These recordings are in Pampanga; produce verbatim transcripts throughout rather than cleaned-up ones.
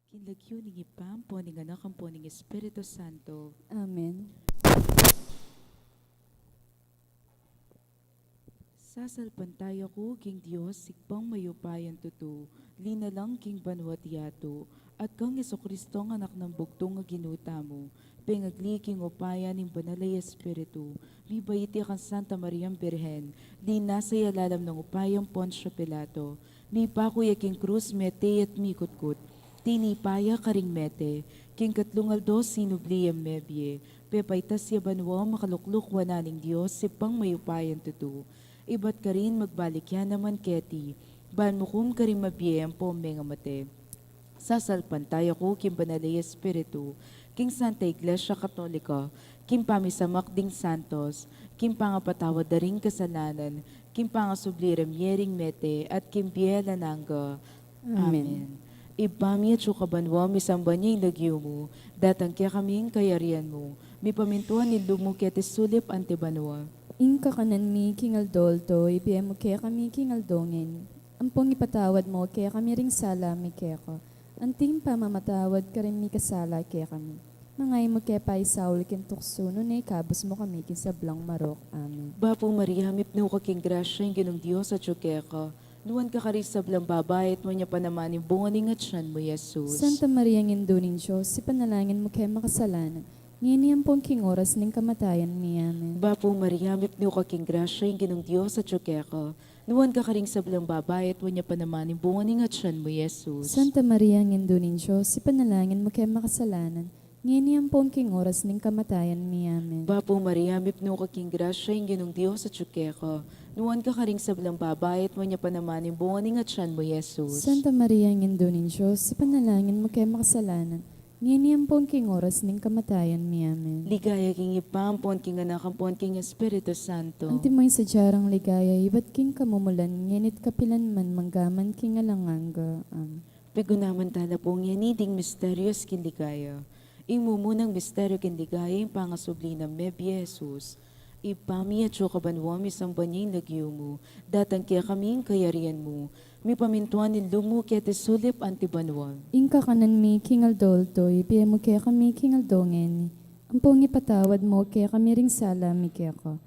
King lagyu ning Ibpa, ampo ning Anak, ampo ning Espiritu Santo. Amen. Sasalpantaya ku king Dios, Ibpang mayupayang tutu, linalang king banua't yatu, at kang Jesucristo, Anak nang bugtung a Ginu tamu, pengagli king upaya ning Banal a Espiritu, mibait ya kang Santa Mariang Birhen, linasa ya lalam ning upayang Poncio Pilato, mipaku ya king krus, mete at mikutkut, tinipa ya karing mete, king katlung aldo sinubli yang mebie, pepaitas ya banua, makalukluk wanan ning Dios, Ibpang mayupayang tutu. Ibat karin magbalik ya naman keti, ban mukum karing mabie ampo mengamate. Sasalpantaya ku king Banal a Espiritu, king Santa Iglesia Katolika, king pamisamak ding santos, king pangapatawad da ring kasalanan, king pangasubli ramie ring mete, at king bie alang angga. Amen. Amen. Ibpa mi, atsu ka banua, misamban ya ing lagyu mu, datang kekami ing kayarian mu, mipamintuan ing lub mu keti sulip anti banua. Ing kakanan mi king aldo-aldo, ibie mu kekami king aldo ngeni. Ampong ipatawad mu kekami ring sala mi keka, anti ing pamamatawad karing mikasala kekami. Manga e mu ke paisaul king tuksu, nune ikabus mu kami king sablang marok. Amen. Bapu Maria, mipnu ka king grasya, ing Ginung Dios atyu keka. Nuan ka karing sablang babai, at nuan ya pa naman ing bunga ning atyan mu, i Jesus. Santa Maria, Indu ning Dios, ipanalangin mu ke makasalanan, ngeni ampong king oras ning kamatayan mi. Amen. Bapu Maria, mipnu ka king grasya, ing Ginung Dios atyu keka. Nuan ka karing sablang babai, at nuan ya pa naman ing bunga ning atyan mu, i Jesus. Santa Maria, Indu ning Dios, ipanalangin mu ke makasalanan, ngeni ampong king oras ning kamatayan mi. Amen. Bapu Maria, mipnu ka king grasya, ing Ginung Dios atyu keka. Nuan ka karing sablang babai, at nuan ya pa naman ing bunga ning atyan mu, i Jesus. Santa Maria, Indu ning Dios, ipanalangin mu ke makasalanan, ngeni ampong king oras ning kamatayan mi. Amen. Ligaya king Ibpa, ampon king Anak, ampon king Espiritu Santo. Antimo ing sadya rang ligaya ibat king kamumulan, ngeni't kapilan man, manggaman king alang angga. Amen. Pigunaman tala pu ngeni ding misterios king ligaya. Ing mumunang misteryo king ligaya, ing pangasubli nang mebie, i Jesus. Ibpa mi, atyu ka banua, misamban ya ing lagyu mu, datang kekami ing kayarian mu, mipamintuan ing lub mu keti sulip anti banua. Ing kakanan mi king aldo-aldo, ibie mu kekami king aldo ngeni. Ampong ipatawad mu kekami ring sala mi keka,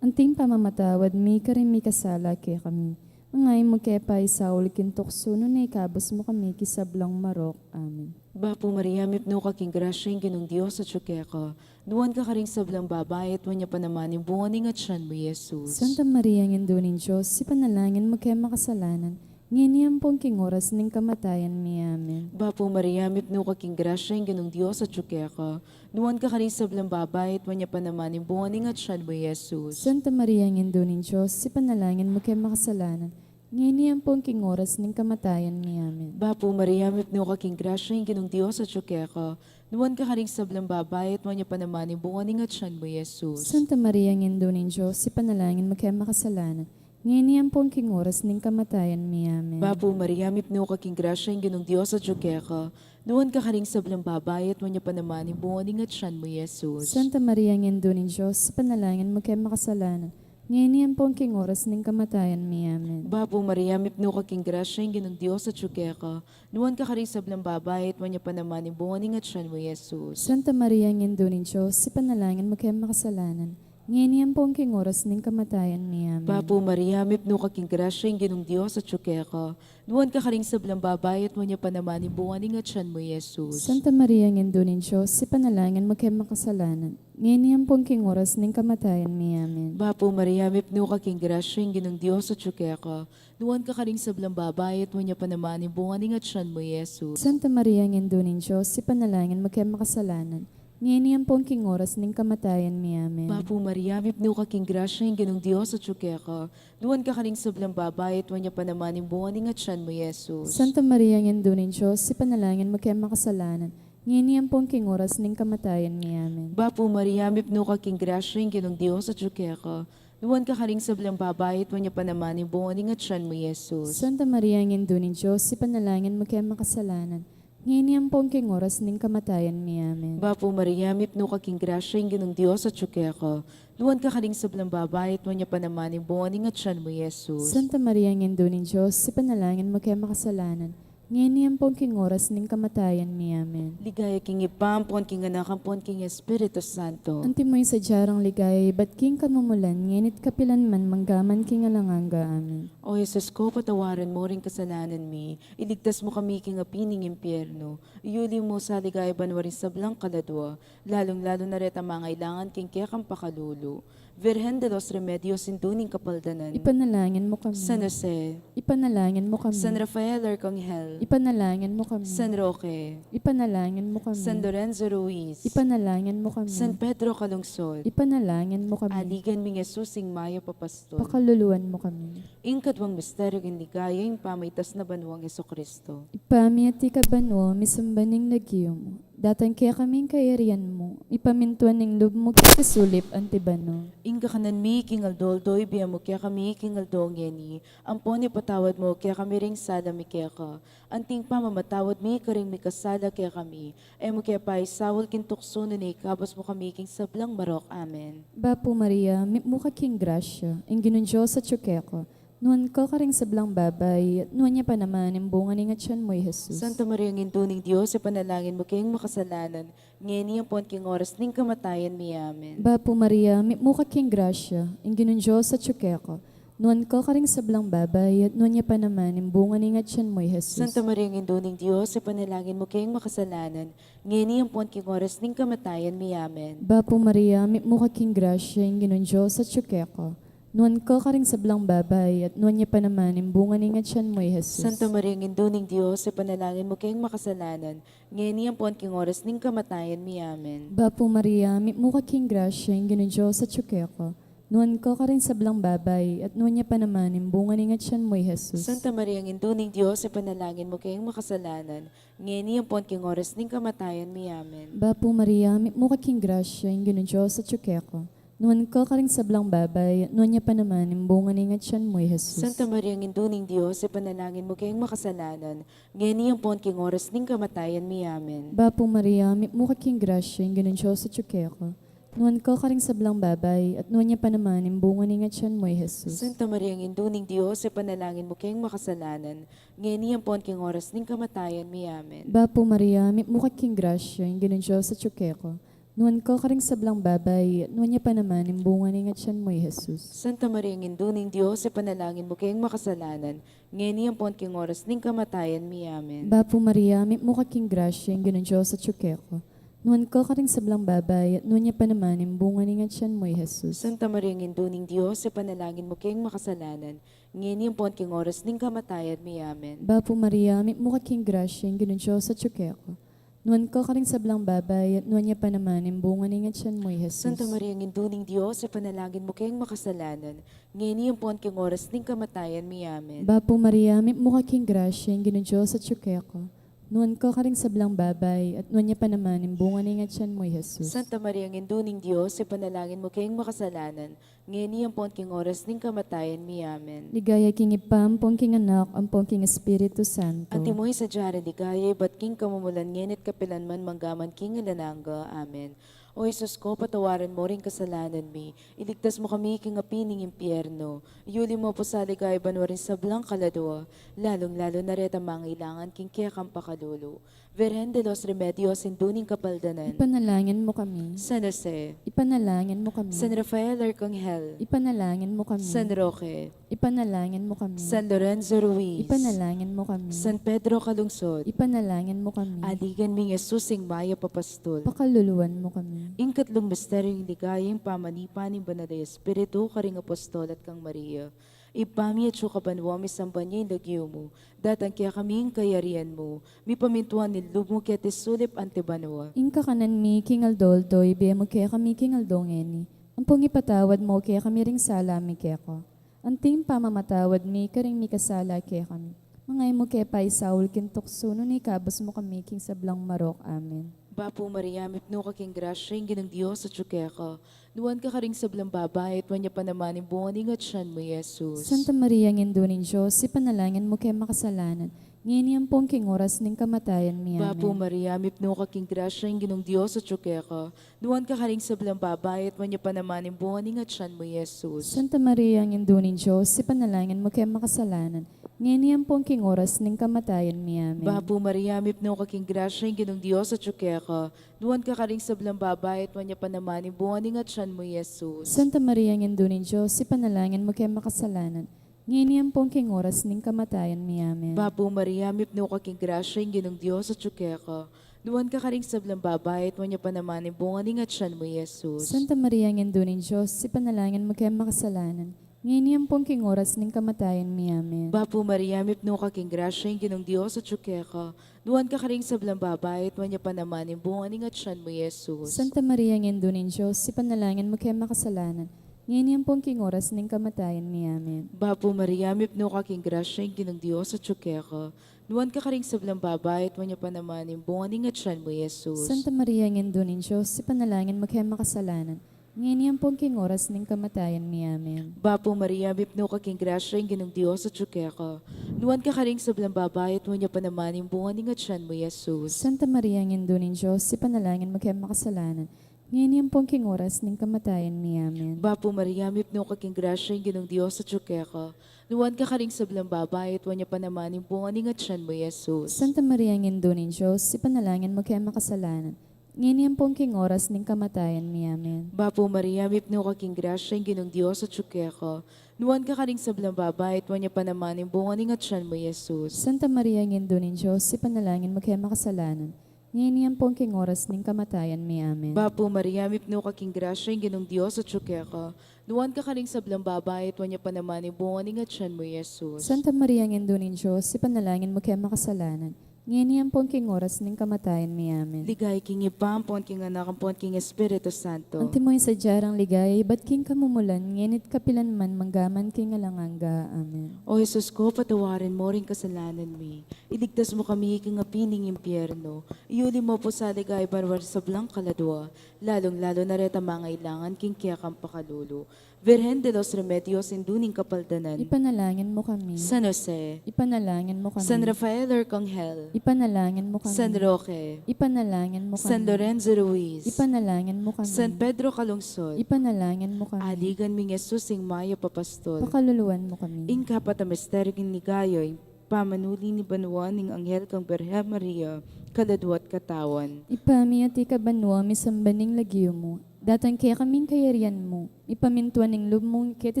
anti ing pamamatawad mi karing mikasala kekami. Manga e mu ke paisaul king tuksu, nune ikabus mu kami king sablang marok. Amen. Bapu Maria, mipnu ka king grasya, ing Ginung Dios atyu keka. Nuan ka karing sablang babai, at nuan ya pa naman ing bunga ning atyan mu, i Jesus. Santa Maria, Indu ning Dios, ipanalangin mu ke makasalanan, ngeni ampong king oras ning kamatayan mi. Amen. Bapu Maria, mipnu ka king grasya, ing Ginung Dios atyu keka. Nuan ka karing sablang babai, at nuan ya pa naman ing bunga ning atyan mu, i Jesus. Santa Maria, Indu ning Dios, ipanalangin mu ke makasalanan, ngeni ampong king oras ning kamatayan mi. Amen. Bapu Maria, mipnu ka king grasya, ing Ginung Dios atyu keka. Nuan ka karing sablang babai, at nuan ya pa naman ing bunga ning atyan mu, i Jesus. Santa Maria, Indu ning Dios, ipanalangin mu ke makasalanan, ngeni ampong king oras ning kamatayan mi. Amen. Bapu Maria, mipnu ka king grasya, ing Ginung Dios atyu keka. Nuan ka karing sablang babai, at nuan ya pa naman ing bunga ning atyan mu, i Jesus. Santa Maria, Indu ning Dios, ipanalangin mu ke makasalanan, ngeni ampong king oras ning kamatayan mi. Amen. Bapu Maria, mipnu ka king grasya, ing Ginung Dios atyu keka. Nuan ka karing sablang babai, at nuan ya pa naman ing bunga ning atyan mu, i Jesus. Santa Maria, Indu ning Dios, ipanalangin mu ke makasalanan, ngeni ampong king oras ning kamatayan mi. Amen. Bapu Maria, mipnu ka king grasya, ing Ginung Dios atyu keka. Nuan ka karing sablang babai, at nuan ya pa naman ing bunga ning atyan mu, i Jesus. Santa Maria, Indu ning Dios, ipanalangin mu ke makasalanan, ngeni ampong king oras ning kamatayan mi. Amen. Bapu Maria, mipnu ka king grasya, ing Ginung Dios atyu keka. Nuan ka karing sablang babai, at nuan ya pa naman ing bunga ning atyan mu, i Jesus. Santa Maria, Indu ning Dios, ipanalangin mu ke makasalanan, ngeni ampong king oras ning kamatayan mi. Amen. Bapu Maria, mipnu ka king grasya, ing Ginung Dios atyu keka. Nuan ka karing sablang babai, at nuan ya pa naman ing bunga ning atyan mu, i Jesus. Santa Maria, Indu ning Dios, ipanalangin mu ke makasalanan, ngeni ampong king oras ning kamatayan mi. Amen. Bapu Maria, mipnu ka king grasya, ing Ginung Dios atyu keka. Nuan ka karing sablang babai, at nuan ya pa naman ing bunga ning atyan mu, i Jesus. Santa Maria, Indu ning Dios, ipanalangin mu ke makasalanan, ngeni ampong king oras ning kamatayan mi. Amen. Bapu Maria, mipnu ka king grasya, ing Ginung Dios atyu keka. Nuan ka karing sablang babai, at nuan ya pa naman ing bunga ning atyan mu, i Jesus. Santa Maria, Indu ning Dios, ipanalangin mu ke makasalanan, Ngeni ampon king oras ning kamatayan mi. Amen. Ligaya king Ibpa, ampon king Anak, ampon king Espiritu Santo. Antimo ing sadya rang ligaya ibat king kamumulan, ngeni't kapilan man, manggaman king alang angga. Amen. O Jesus ko, patawaran mo ring kasalanan mi, iligtas mo kami king api ning impyerno, iyuli mo sa ligaya banua ring sablang kaladua, lalung-lalu na retang mangailangan king kekang pakalulu. Virgen de los Remedios, Indu ning Kapaldanan. Ipanalangin mo kami. San Jose. Ipanalangin mo kami. San Rafael Arcangel. Ipanalangin mo kami. San Roque. Ipanalangin mo kami. San Lorenzo Ruiz. Ipanalangin mo kami. San Pedro Calungsod. Ipanalangin mo kami. Aligan ming Jesus ing mayap a pastul. Pakaluluan mo kami. Ing kaduang misteryu king ligaya, ing pamaitas na banuang Jesucristo. Ibpa mi, atiu ka banua, misamban ing lagyu mu. Datang kekami ing kayarian mu, mipamintuan ing lub mu keti sulip anti banua. Ing kakanan mi king aldo-aldo ibie mu kekami king aldo ngeni, ampon ipatawad mu kekami ring sala mi keka, anti ing pamamatawad mi karing mikasala kekami, e mu ke paisaul king tuksu nune ikabus mu kami king sablang marok. Amen. Bapu Maria, mitmu ka king grasya, ing Ginung Dios atyu keka, nuan ka karing sablang babai, at nuan ya pa naman ing bunga ning atyan mu, i Jesus. Santa Maria, Indu ning Dios, ipanalangin mu keng makasalanan, ngeni ampon king oras ning kamatayan mi. Amen. Bapu Maria, mitmu ka king grasya, ing Ginung Dios atyu keka, nuan ka karing sablang babai, at nuan ya pa naman ing bunga ning atyan mu, i Jesus. Santa Maria, Indu ning Dios, ipanalangin mu keng makasalanan, ngeni ampon king oras ning kamatayan mi. Amen. Bapu Maria, mitmu ka king grasya, ing Ginung Dios atyu keka, nuan ka karing sablang babai, at nuan ya pa naman ing bunga ning atyan mu, i Jesus. Santa Maria, Indu ning Dios, ipanalangin mu keng makasalanan, ngeni ampon king oras ning kamatayan mi. Amen. Bapu Maria, mitmu ka king grasya, ing Ginung Dios atyu keka, nuan ka karing sablang babai, at nuan ya pa naman ing bunga ning atyan mu, i Jesus. Santa Maria, Indu ning Dios, ipanalangin mu keng makasalanan, ngeni ampon king oras ning kamatayan mi. Amen. Bapu Maria, mitmu ka king grasya, ing Ginung Dios atyu keka, nuan ka karing sablang babai, at nuan ya pa naman ing bunga ning atyan mu, i Jesus. Santa Maria, Indu ning Dios, ipanalangin mu keng makasalanan, ngeni ampon king oras ning kamatayan mi. Amen. Bapu Maria, mitmu ka king grasya, ing Ginung Dios atyu keka, nuan ka karing sablang babai, at nuan ya pa naman ing bunga ning atyan mu, i Jesus. Santa Maria, Indu ning Dios, ipanalangin mu keng makasalanan, ngeni ampon king oras ning kamatayan mi. Amen. Bapu Maria, mitmu ka king grasya, ing Ginung Dios atyu keka, nuan ka karing sablang babai, at nuan ya pa naman ing bunga ning atyan mu, i Jesus. Santa Maria, Indu ning Dios, ipanalangin mu keng makasalanan, ngeni ampon king oras ning kamatayan mi. Amen. Bapu Maria, mitmu ka king grasya, ing Ginung Dios atyu keka, nuan ka karing sablang babai, at nuan ya pa naman ing bunga ning atyan mu, i Jesus. Santa Maria, Indu ning Dios, ipanalangin mu keng makasalanan, ngeni ampon king oras ning kamatayan mi. Amen. Bapu Maria, mitmu ka king grasya, ing Ginung Dios atyu keka, nuan ka karing sablang babai, at nuan ya pa naman ing bunga ning atyan mu, i Jesus. Santa Maria, Indu ning Dios, ipanalangin mu keng makasalanan, ngeni ampon king oras ning kamatayan mi. Amen. Bapu Maria, mitmu ka king grasya, ing Ginung Dios atyu keka, nuan ka karing sablang babai, at nuan ya pa naman ing bunga ning atyan mu, i Jesus. Santa Maria, Indu ning Dios, ipanalangin mu keng makasalanan, ngeni ampon king oras ning kamatayan mi. Amen. Ligaya king Ibpa, ampon king Anak, ampon king Espiritu Santo. Antimo ing sadya ring ligaya ibat king kamumulan, ngeni't kapilan man, manggaman king alang angga. Amen. O Jesus ko, patawaran mo ring kasalanan mi, iligtas mo kami king api ning impyerno, iyuli mo pu sa ligaya banua ring sablang kaladua, lalung-lalu na retang mangailangan king kekang pakalulu. Virgen de los Remedios, Indu ning Kapaldanan. Ipanalangin mo kami. San Jose. Ipanalangin mo kami. San Rafael Arcangel. Ipanalangin mo kami. San Roque. Ipanalangin mo kami. San Lorenzo Ruiz. Ipanalangin mo kami. San Pedro Calungsod. Ipanalangin mo kami. Aligan ming Jesus ing mayap a pastul. Pakaluluan mo kami. Ing katlung misteryu ning ligaya, ing pamanipa ning Banal a Espiritu karing apostol at kang Maria. Ibpa mi, atsu ka banua, misamban ya ing lagyu mu, datang kekami ing kayarian mu, mipamintuan ing lub mu keti sulip anti banua. Ing kakanan mi king aldo-aldo ibie mu kekami king aldo ngeni, ampon ipatawad mu kekami ring sala mi keka, anti ing pamamatawad mi karing mikasala kekami. Manga e mu ke paisaul king tuksu, nune ikabus mu kami king sablang marok. Amen. Bapu Maria, mipnu ka king grasya, ing Ginung Dios atyu keka. Nuan ka karing sablang babai, at nuan ya pa naman ing bunga ning atyan mu, i Jesus. Santa Maria, Indu ning Dios, ipanalangin mu keng makasalanan, ngeni ampon king oras ning kamatayan mi. Amen. Bapu Maria, mipnu ka king grasya, ing Ginung Dios atyu keka. Nuan ka karing sablang babai, at nuan ya pa naman ing bunga ning atyan mu, i Jesus. Santa Maria, Indu ning Dios, ipanalangin mu keng makasalanan, ngeni ampon king oras ning kamatayan mi. Amen. Bapu Maria, mipnu ka king grasya, ing Ginung Dios atyu keka. Nuan ka karing sablang babai, at nuan ya pa naman ing bunga ning atyan mu, i Jesus. Santa Maria, Indu ning Dios, ipanalangin mu keng makasalanan, ngeni ampon king oras ning kamatayan mi. Amen. Bapu Maria, mipnu ka king grasya, ing Ginung Dios atyu keka. Nuan ka karing sablang babai, at nuan ya pa naman ing bunga ning atyan mu, i Jesus. Santa Maria, Indu ning Dios, ipanalangin mu keng makasalanan, ngeni ampon king oras ning kamatayan mi. Amen. Bapu Maria, mipnu ka king grasya, ing Ginung Dios atyu keka. Nuan ka karing sablang babai, at nuan ya pa naman ing bunga ning atyan mu, i Jesus. Santa Maria, Indu ning Dios, ipanalangin mu keng makasalanan, ngeni ampon king oras ning kamatayan mi. Amen. Bapu Maria, mipnu ka king grasya, ing Ginung Dios atyu keka. Nuan ka karing sablang babai, at nuan ya pa naman ing bunga ning atyan mu, i Jesus. Santa Maria, Indu ning Dios, ipanalangin mu keng makasalanan, ngeni ampon king oras ning kamatayan mi. Amen. Bapu Maria, mipnu ka king grasya, ing Ginung Dios atyu keka. Nuan ka karing sablang babai, at nuan ya pa naman ing bunga ning atyan mu, i Jesus. Santa Maria, Indu ning Dios, ipanalangin mu keng makasalanan, ngeni ampon king oras ning kamatayan mi. Amen. Bapu Maria, mipnu ka king grasya, ing Ginung Dios atyu keka. Nuan ka karing sablang babai, at nuan ya pa naman ing bunga ning atyan mu, i Jesus. Santa Maria, Indu ning Dios, ipanalangin mu keng makasalanan, ngeni ampon king oras ning kamatayan mi. Amen. Bapu Maria, mipnu ka king grasya, ing Ginung Dios atyu keka. Nuan ka karing sablang babai, at nuan ya pa naman ing bunga ning atyan mu, i Jesus. Santa Maria, Indu ning Dios, ipanalangin mu keng makasalanan, ngeni ampon king oras ning kamatayan mi. Amen. Bapu Maria, mipnu ka king grasya, ing Ginung Dios atyu keka. Nuan ka karing sablang babai, at nuan ya pa naman ing bunga ning atyan mu, i Jesus. Santa Maria, Indu ning Dios, ipanalangin mu keng makasalanan, ngeni ampon king oras ning kamatayan mi. Amen. Ligaya king Ibpa, ampon king Anak, ampon king Espiritu Santo. Antimo ing sadya rang ligaya ibat king kamumulan, ngeni't kapilan man, manggaman king alang angga. Amen. O Jesus ko, patawarin mu ring kasalanan mi, iligtas mu kami king api ning impyerno, iyuli mu pu sa ligaya banua ring sablang kaladua, lalung-lalu na retang mangailangan king kekang pakalulu. Virgen de los Remedios, Indu ning Kapaldanan, ipanalangin mu kami. San Jose, ipanalangin mu kami. San Rafael Arcangel, ipanalangin mu kami. San Roque, ipanalangin mu kami. San Lorenzo Ruiz, ipanalangin mu kami. San Pedro Calungsod, ipanalangin mu kami. Aligan ming Jesus, ing mayap a pastul, pakaluluan mu kami. Ing kapat a misteryu ning ligaya, ing pamanuli ning banua ning anghel kang Birhen Maria, kaladua't katawan. Ibpa mi, atiu ka banua, misamban ing lagyu mu, datang kekami ing kayarian mu, mipamintuan ing lub mu keti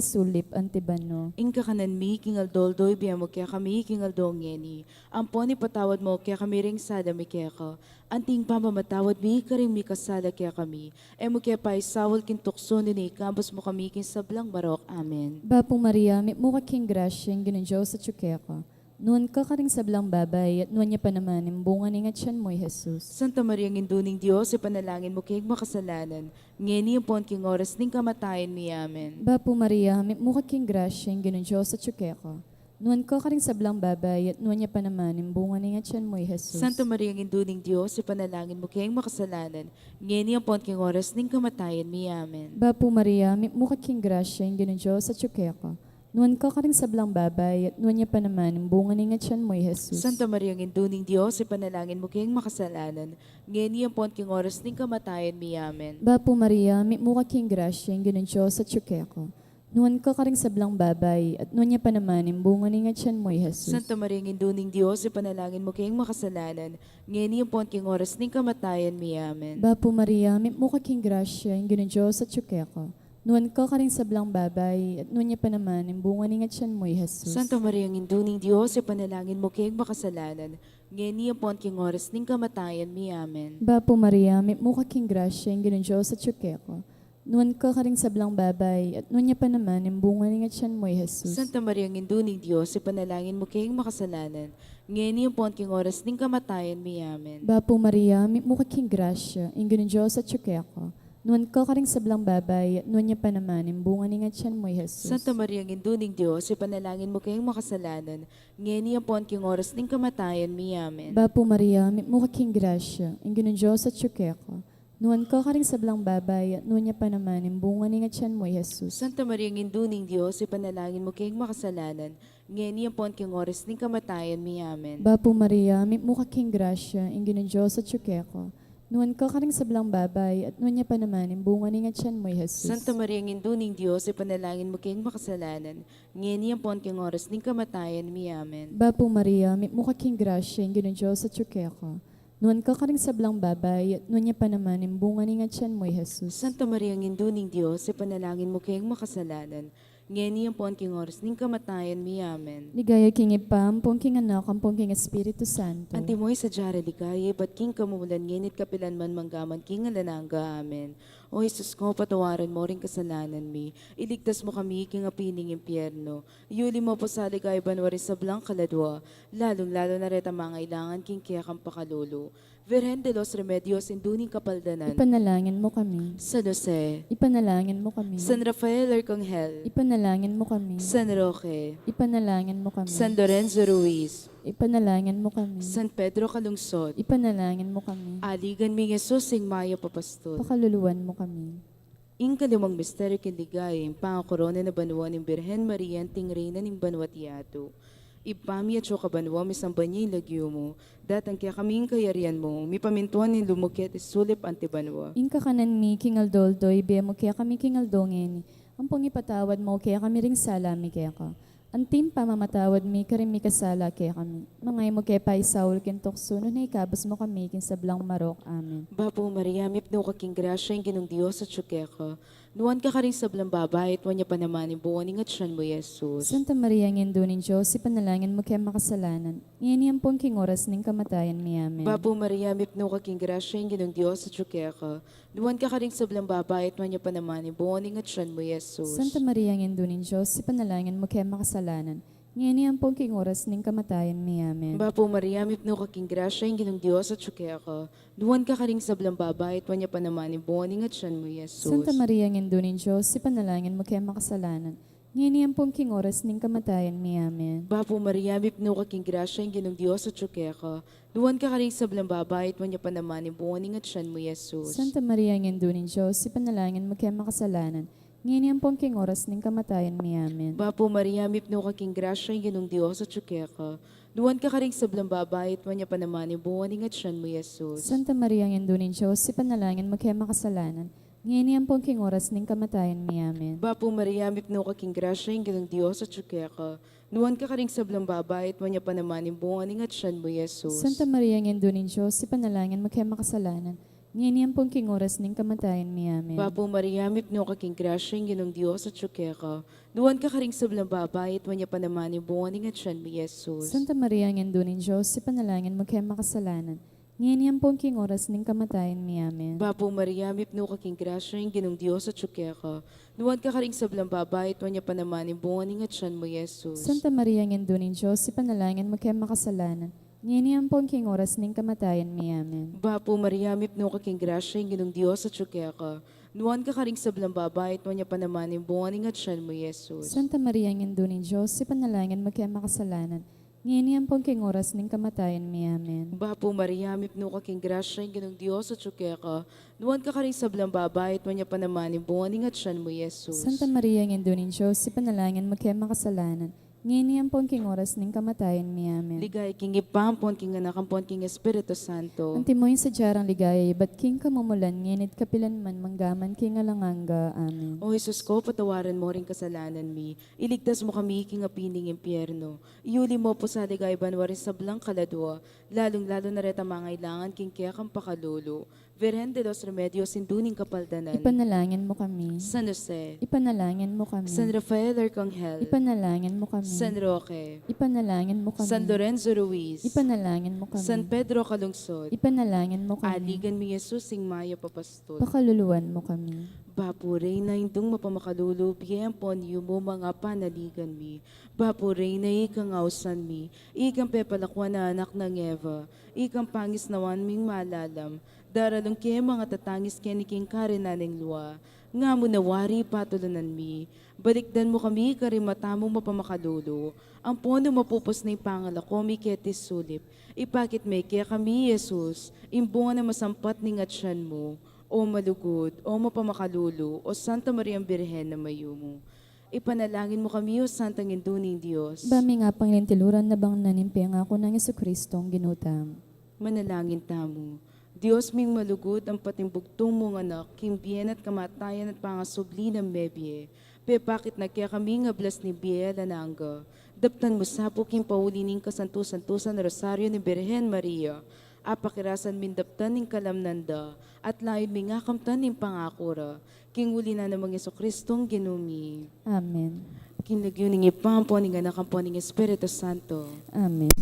sulip anti banua. Ing kakanan mi king aldo-aldo ibie mu kekami king aldo ngeni, ampon ipatawad mu kekami ring sala mi keka, anti ing pamamatawad mi karing mikasala kekami, e mu ke paisaul king tuksu, nune ikabus mu kami king sablang marok. Amen. Bapu Maria, mipnu ka king grasya, ing Ginung Dios atyu keka. Nuan ka karing sablang babai, at nuan ya pa naman ing bunga ning atyan mu, i Jesus. Santa Maria, Indu ning Dios, ipanalangin mu keng makasalanan, ngeni ampon king oras ning kamatayan mi. Amen. Bapu Maria, mipnu ka king grasya, ing Ginung Dios atyu keka. Nuan ka karing sablang babai, at nuan ya pa naman ing bunga ning atyan mu, i Jesus. Santa Maria, Indu ning Dios, ipanalangin mu keng makasalanan, ngeni ampon king oras ning kamatayan mi. Amen. Bapu Maria, mipnu ka king grasya, ing Ginung Dios atyu keka. Nuan ka karing sablang babai, at nuan ya pa naman ing bunga ning atyan mu, i Jesus. Santa Maria, Indu ning Dios, ipanalangin mu keng makasalanan, ngeni ampon king oras ning kamatayan mi. Amen. Bapu Maria, mipnu ka king grasya, ing Ginung Dios atyu keka. Nuan ka karing sablang babai, at nuan ya pa naman ing bunga ning atyan mu, i Jesus. Santa Maria, Indu ning Dios, ipanalangin mu keng makasalanan, ngeni ampon king oras ning kamatayan mi. Amen. Bapu Maria, mipnu ka king grasya, ing Ginung Dios atyu keka. Nuan ka karing sablang babai, at nuan ya pa naman ing bunga ning atyan mu, i Jesus. Santa Maria, Indu ning Dios, ipanalangin mu keng makasalanan, ngeni ampon king oras ning kamatayan mi. Amen. Bapu Maria, mipnu ka king grasya, ing Ginung Dios atyu keka. Nuan ka karing sablang babai, at nuan ya pa naman ing bunga ning atyan mu, i Jesus. Santa Maria, Indu ning Dios, ipanalangin mu keng makasalanan, ngeni ampon king oras ning kamatayan mi. Amen. Bapu Maria, mipnu ka king grasya, ing Ginung Dios atyu keka. Nuan ka karing sablang babai, at nuan ya pa naman ing bunga ning atyan mu, i Jesus. Santa Maria, Indu ning Dios, ipanalangin mu keng makasalanan, ngeni ampon king oras ning kamatayan mi. Amen. Bapu Maria, mipnu ka king grasya, ing Ginung Dios atyu keka. Nuan ka karing sablang babai, at nuan ya pa naman ing bunga ning atyan mu, i Jesus. Santa Maria, Indu ning Dios, ipanalangin mu keng makasalanan, ngeni ampon king oras ning kamatayan mi. Amen. Bapu Maria, mipnu ka king grasya, ing Ginung Dios atyu keka. Nuan ka karing sablang babai, at nuan ya pa naman ing bunga ning atyan mu, i Jesus. Santa Maria, Indu ning Dios, ipanalangin mu keng makasalanan, ngeni ampon king oras ning kamatayan mi. Amen. Bapu Maria, mipnu ka king grasya, ing Ginung Dios atyu keka. Nuan ka karing sablang babai, at nuan ya pa naman ing bunga ning atyan mu, i Jesus. Santa Maria, Indu ning Dios, ipanalangin mu keng makasalanan, ngeni ampon king oras ning kamatayan mi. Amen. Ligaya king Ibpa, ampon king Anak, ampon king Espiritu Santo. Antimo ing sadya rang ligaya, ibat king kamumulan, ngeni at kapilan man, mangga man king alang angga. Amen. O Jesus ko, patawaran mu ring kasalanan mi, iligtas mu kami king api ning impyerno, iyuli mu pu sa ligaya banua ring sablang kaladua, lalung-lalu na retang mangailangan king kekang pakalulu. Virgen de los Remedios, Indu ning Kapaldanan. Ipanalangin mu kami. San Jose. Ipanalangin mu kami. San Rafael Arcangel. Ipanalangin mu kami. San Roque. Ipanalangin mu kami. San Lorenzo Ruiz. Ipanalangin mu kami. San Pedro Calungsod. Ipanalangin mu kami. Aligan mi Jesus, ing mayap a pastul. Pakaluluan mu kami. Ing kalimang misteryu king ligaya, ing pangakorona na banua ning Birhen Maria anting Reyna ning banua't yatu. Ibpa mi atsu ka banua, misamban ya ing lagyu mu, datang kekami ing kayarian mu, mipamintuan ing lub mu keti sulip anti banua. Ing kakanan mi king aldo-aldo ibie mu kekami king aldo ngeni, ampon ipatawad mu kekami ring sala mi keka, anti ing pamamatawad mi karing mikasala kekami. Manga e mu ke paisaul king tuksu, nune ikabus mu kami king sablang marok. Amen. Bapu Maria, mipnu ka king grasya, ing Ginung Dios atsu keka. Nuan ka karing sablang babai, at nuan ya pa naman ing bunga ning atyan mu, i Jesus. Santa Maria, Indu ning Dios, ipanalangin mu keng makasalanan, ngeni ampon king oras ning kamatayan mi. Amen. Bapu Maria, mipnu ka king grasya, ing Ginung Dios atsu keka. Nuan ka karing sablang babai, at nuan ya pa naman ing bunga ning atyan mu, i Jesus. Santa Maria, Indu ning Dios, ipanalangin mu keng makasalanan, ngeni ampon king oras ning kamatayan mi. Amen. Bapu Maria, mipnu ka king grasya, ing Ginung Dios atsu keka. Nuan ka karing sablang babai, at nuan ya pa naman ing bunga ning atyan mu, i Jesus. Santa Maria, Indu ning Dios, ipanalangin mu keng makasalanan, ngeni ampon king oras ning kamatayan mi. Amen. Bapu Maria, mipnu ka king grasya, ing Ginung Dios atsu keka. Nuan ka karing sablang babai, at nuan ya pa naman ing bunga ning atyan mu, i Jesus. Santa Maria, Indu ning Dios, ipanalangin mu keng makasalanan, ngeni ampon king oras ning kamatayan mi. Amen. Bapu Maria, mipnu ka king grasya, ing Ginung Dios atsu keka. Nuan ka karing sablang babai, at nuan ya pa naman ing bunga ning atyan mu, i Jesus. Santa Maria, Indu ning Dios, ipanalangin mu keng makasalanan, ngeni ampon king oras ning kamatayan mi. Amen. Bapu Maria, mipnu ka king grasya, ing Ginung Dios atsu keka. Nuan ka karing sablang babai, at nuan ya pa naman ing bunga ning atyan mu, i Jesus. Santa Maria, Indu ning Dios, ipanalangin mu keng makasalanan, ngeni ampon king oras ning kamatayan mi. Amen. Bapu Maria, mipnu ka king grasya, ing Ginung Dios atsu keka. Nuan ka karing sablang babai, at nuan ya pa naman ing bunga ning atyan mu, i Jesus. Santa Maria, Indu ning Dios, ipanalangin mu keng makasalanan, ngeni ampon king oras ning kamatayan mi. Amen. Bapu Maria, mipnu ka king grasya, ing Ginung Dios atsu keka. Nuan ka karing sablang babai, at nuan ya pa naman ing bunga ning atyan mu, i Jesus. Santa Maria, Indu ning Dios, ipanalangin mu keng makasalanan, ngeni ampon king oras ning kamatayan mi. Amen. Bapu Maria, mipnu ka king grasya, ing Ginung Dios atsu keka. Nuan ka karing sablang babai, at nuan ya pa naman ing bunga ning atyan mu, i Jesus. Santa Maria, Indu ning Dios, ipanalangin mu keng makasalanan, ngeni ampon king oras ning kamatayan mi. Amen. Bapu Maria, mipnu ka king grasya, ing Ginung Dios atsu keka. Nuan ka karing sablang babai, at nuan ya pa naman ing bunga ning atyan mu, i Jesus. Santa Maria, Indu ning Dios, ipanalangin mu keng makasalanan, ngeni ampon king oras ning kamatayan mi. Amen. Ligaya king Ibpa, ampon king Anak, ampon king Espiritu Santo. Antimo ing sadya rang ligaya ibat king kamumulan, ngeni at kapilan man, mangga man king alang angga. Amen. O Jesus ko, patawaran mu ring kasalanan mi, iligtas mu kami king api ning impyerno, iyuli mu pu sa ligaya banua ring sablang kaladua, lalung-lalu na retang mangailangan king kekang pakalulu. Virgen de los Remedios, Indu ning Kapaldanan. Ipanalangin mu kami. San Jose. Ipanalangin mu kami. San Rafael Arcangel. Ipanalangin mu kami. San Roque. Ipanalangin mu kami. San Lorenzo Ruiz. Ipanalangin mu kami. San Pedro Calungsod. Ipanalangin mu kami. Aligan mi Jesus, ing mayap a pastul. Pakaluluan mu kami. Bapu Reyna, Indung mapamakalulu, bie ampon yumu, manga panaligan mi. Bapu Reyna, ikang ausan mi, ikang pepalakuan a anak nang Eva, ikang pangisnawan ming malalam, daralung ke manga tatangis keni king karinan ning lua. Nga mu na wari patulunan mi, balikdan mu kami karing mata mung mapamakalulu, ampon nung mapupus na ing pangalako mi keti sulip, ipakit me kekami i Jesus, ing bunga nang masampat ning atyan mu. O malugud, o mapamakalulu, o Santa Mariang Birhen a mayumu. Ipanalangin mu kami, O Santang Indu ning Dios. Ba mi ngan pangintiluran na bang na ning pengaku nang Jesucristong Ginu tamu. Manalangin tamu. Dios ming malugud, ampon ing bugtung mung Anak, king bie na at kamatayan at pangasubli nang mebie, pepakit na kekami ing ablas ning bie alang angga. Daptan mu sa pu king pauli ning kasantu-santusan Rosario ning Birhen Maria, apakirasan ming daptan ing kalamnan da, at layun ming akamtan ing pangaku ra. King uli na nang Jesucristong Ginu mi. Amen. King lagyu ning Ibpa, ampon ning Anak, ampon ning Espiritu Santo. Amen.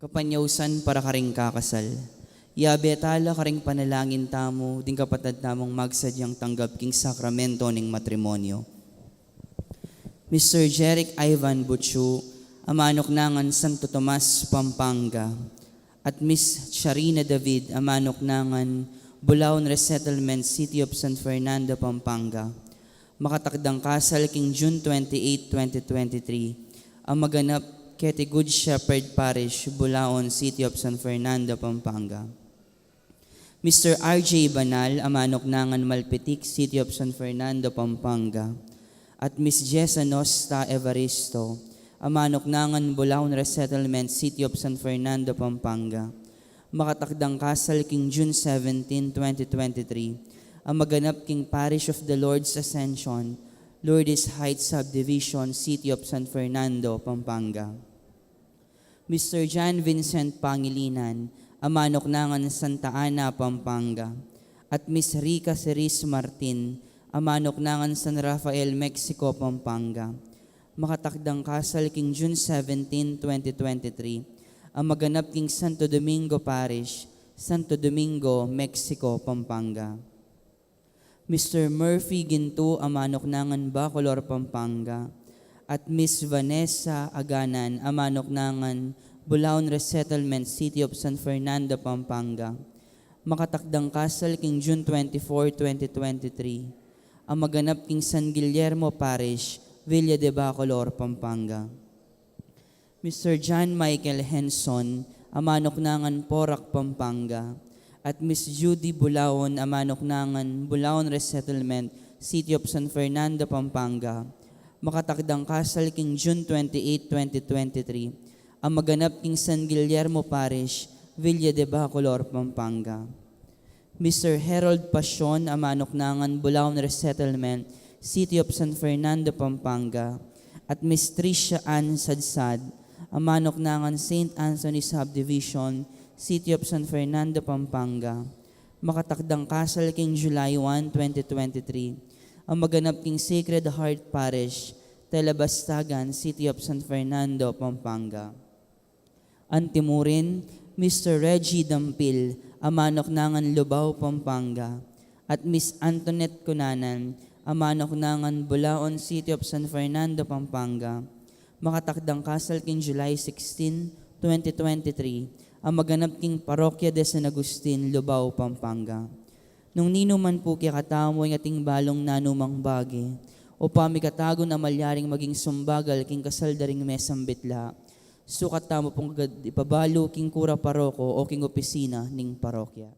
Kapanyausan para karing kakasal. Yabe tala karing panalangin tamu ding kapatad tamung magsadyang tanggap king sakramento ning matrimonyo. Mister Jeric Ivan Buchu, a manuknangan Santo Tomas, Pampanga, at Miss Charina David, a manuknangan Bulaon Resettlement, City of San Fernando, Pampanga. Makatakdang kasal king June twenty-eight, twenty twenty-three, a maganap keti Good Shepherd Parish, Bulaon, City of San Fernando, Pampanga. Mister R J Banal, a manuknangan Malpitik, City of San Fernando, Pampanga, at Miss Jessa Nosta Evaristo, a manuknangan Bulaon Resettlement, City of San Fernando, Pampanga, makatakdang kasal king June seventeen, twenty twenty-three, a maganap king Parish of the Lord's Ascension, Lourdes Heights Subdivision, City of San Fernando, Pampanga. Mister John Vincent Pangilinan, a manuknangan Santa Ana, Pampanga, at Miss Rica Ceres Martin, a manuknangan San Rafael, Mexico, Pampanga, makatakdang kasal king June seventeen, twenty twenty-three, a maganap king Santo Domingo Parish, Santo Domingo, Mexico, Pampanga. Mister Murphy Ginto, a manuknangan Bacolor, Pampanga, at Miss Vanessa Aganan, a manuknangan Bulaon Resettlement, City of San Fernando, Pampanga, makatakdang kasal king June twenty-four, twenty twenty-three, a maganap king San Guillermo Parish, Villa de Bacolor, Pampanga. Mister John Michael Henson, a manuknangan Porac, Pampanga, at Miss Judy Bulaon, a manuknangan Bulaon Resettlement, City of San Fernando, Pampanga, makatakdang kasal king June twenty-eight, twenty twenty-three, a maganap king San Guillermo Parish, Villa de Bacolor, Pampanga. Mister Harold Pasion, a manuknangan Bulaon Resettlement, City of San Fernando, Pampanga, at Miss Tricia Ann Sadsad, a manuknangan Saint Anthony Subdivision, City of San Fernando, Pampanga, makatakdang kasal king July one, twenty twenty-three, a maganap king Sacred Heart Parish, Talabastagan, City of San Fernando, Pampanga. Antimurin, Mister Reggie Dampil, a manuknangan Lubao, Pampanga, at Miss Antoinette Cunanan, a manuknangan Bulaon, City of San Fernando, Pampanga, makatakdang kasal king July sixteen, twenty twenty-three, a maganap king Parokya de San Agustin, Lubao, Pampanga. Nung ninu man pu kekatamu ing ating balung nanumang bage o pamikatagun a malyaring maging sumbagal king kasal da ring mesang bitla, sukat tamu pung agad ipabalu king kura paroko o king opisina ning parokya.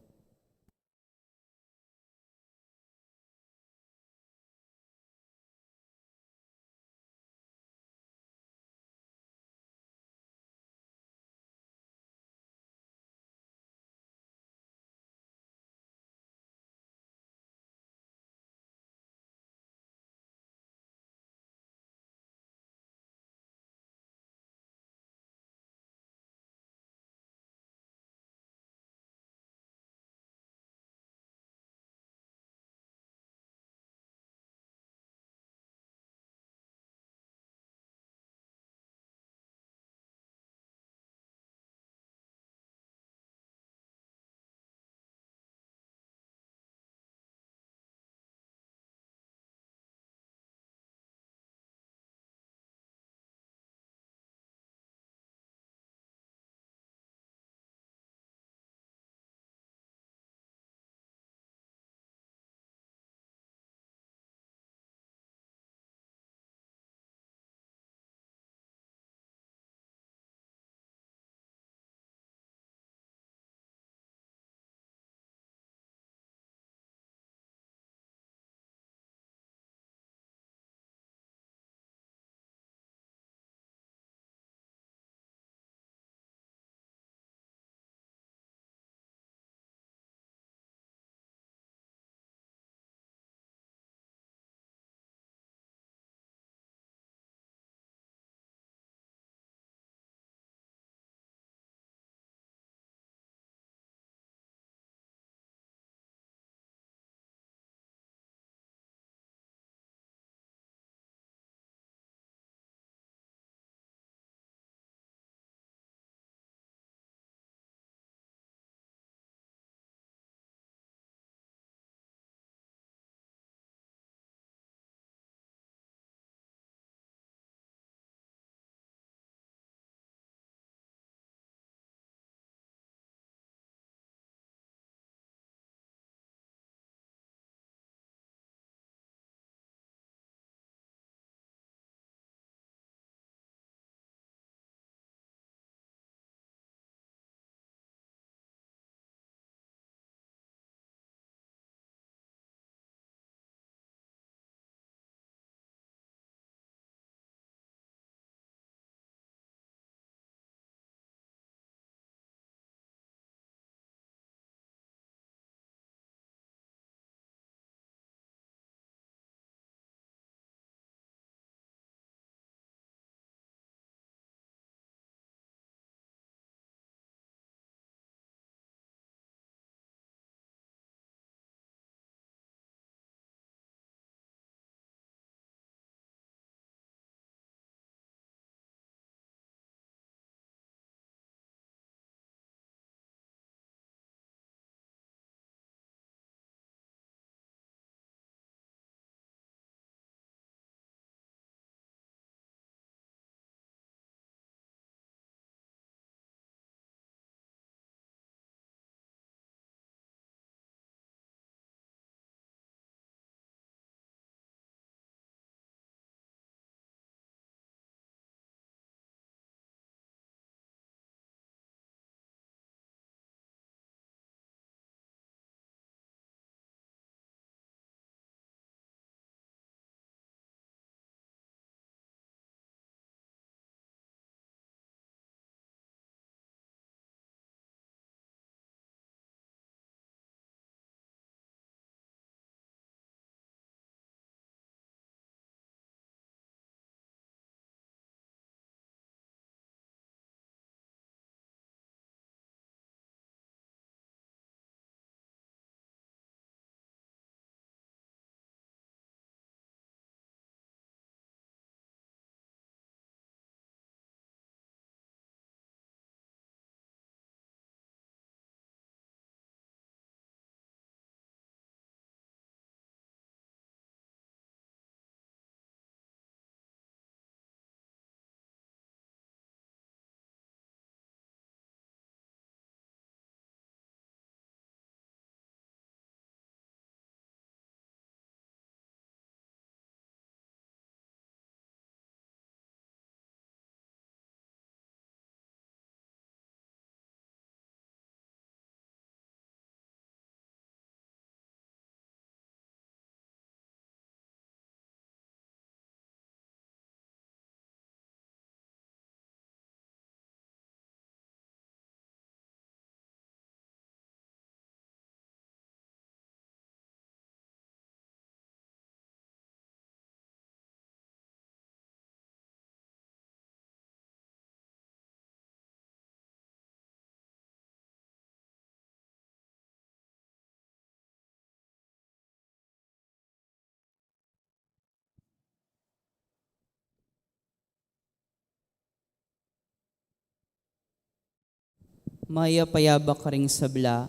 Mayap a yabak karing sabla.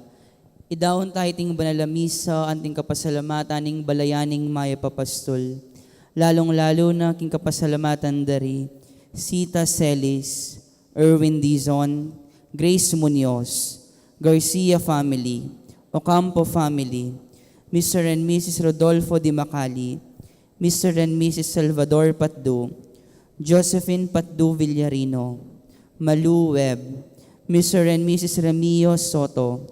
Idaun ta iting banal a misa anting kapasalamatan ning balayan ning mayap a pastul, lalung-lalu na king kapasalamatan da ri Sita Celis, Erwin Dizon, Grace Munoz, Garcia family, Ocampo family, Mister and Missus Rodolfo Di Macali, Mister and Missus Salvador Patdu, Josephine Patdu Villarino, Malu Webb, Mister and Missus Remio Soto,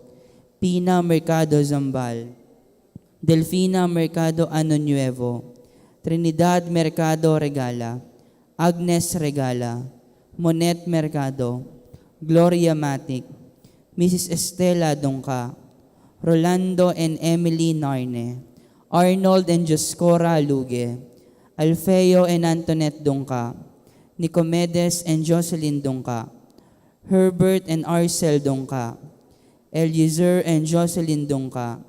Pina Mercado Zambal, Delfina Mercado Ano Nuevo, Trinidad Mercado Regala, Agnes Regala, Monet Mercado, Gloria Matic, Missus Estela Dungca, Rolando and Emily Narne, Arnold and Dioscora Luge, Alfeo and Antoinette Dungca, Nicomedes and Jocelyn Dungca, Herbert and Arcel Dungca, Eliezer and Jocelyn Dungca,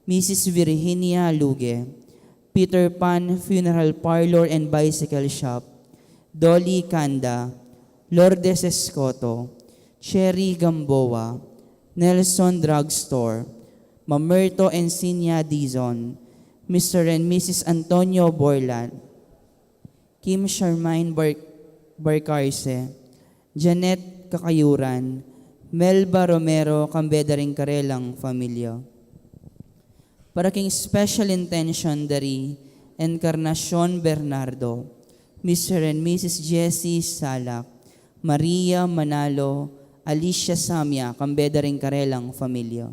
Missus Virginia Luge, Peter Pan Funeral Parlor and Bicycle Shop, Dolly Canda, Lourdes Escoto, Cherry Gamboa, Nelson Drugstore, Mamerto and Sinya Dizon, Mister and Missus Antonio Borlat, Kim Charmaine Bar-, Barcarce, Janet Kakayuran, Melba Romero, kambe da ring karelang familia. Para king special intention da ri Encarnacion Bernardo, Mister and Missus Jessie Salak, Maria Manalo, Alicia Samia, kambe da ring karelang familia.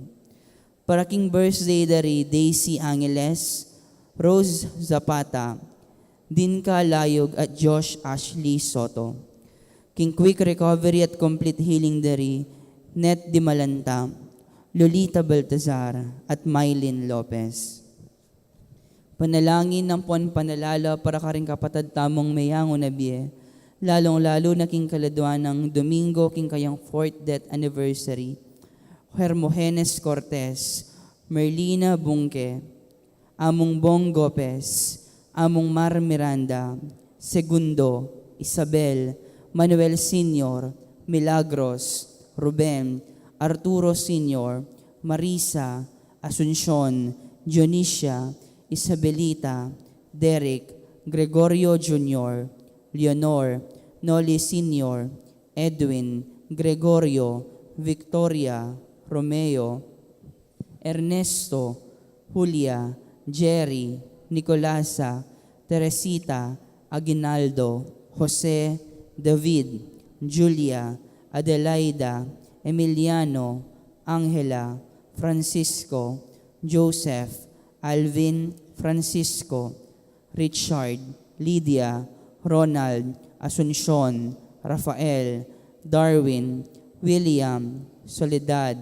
Para king birthday da ri Daisy Angeles, Rose Zapata, Dinka Layog at Josh Ashley Soto. King quick recovery at complete healing da ri Net Dimalanta, Lolita Baltazar, at Mylene Lopez. Panalangin ampon panalala para karing kapatad tamung meyangu na bie, lalung-lalu na king kaladua nang Domingo king kayang fourth death anniversary, Hermogenes Cortez, Merlina Bungke, Among Bong Gopez, Among Mar Miranda, Segundo, Isabel, Manuel Senior, Milagros, Ruben, Arturo Senior, Marisa, Asuncion, Dionisia, Isabelita, Derek, Gregorio Junior, Leonor, Noli Senior, Edwin, Gregorio, Victoria, Romeo, Ernesto, Julia, Jerry, Nicolasa, Teresita, Aguinaldo, Jose, David, Julia, Adelaida, Emiliano, Angela, Francisco, Joseph, Alvin, Francisco, Richard, Lydia, Ronald, Asuncion, Rafael, Darwin, William, Soledad,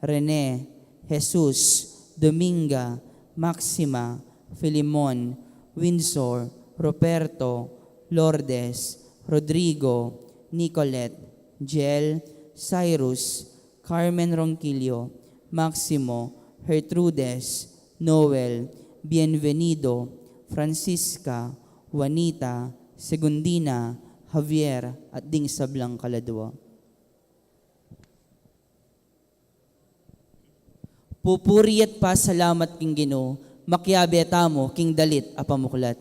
Rene, Jesus, Dominga, Maxima, Filimon, Windsor, Roberto, Lourdes, Rodrigo, Nicolette, Jel, Cyrus, Carmen Ronquillo, Maximo, Gertrudes, Noel, Bienvenido, Francisca, Juanita, Segundina, Javier, at ding sablang kaladua. Pupuri at pasalamat king Ginu, makiabe tamu king dalit a pamuklat.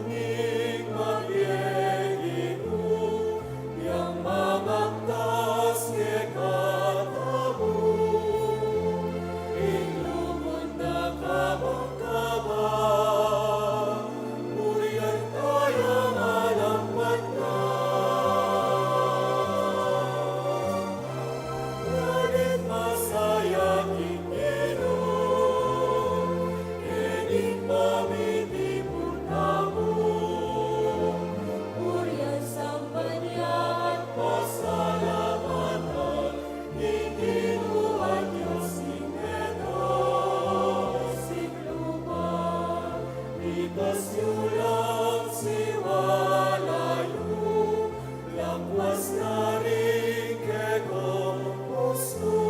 ning mabie Ginu, yang mamagtas kekatamu, ing lugud na kabang-kabang, burian taya malampat na. Nganit masaya king Ginu, keni ing pamitipun tamu, burian, samban ya at pasalamatan ing Ginu a Dios ning meto king lupa. Itas yu lang siwala yu, lakwas na ring kekong pusu,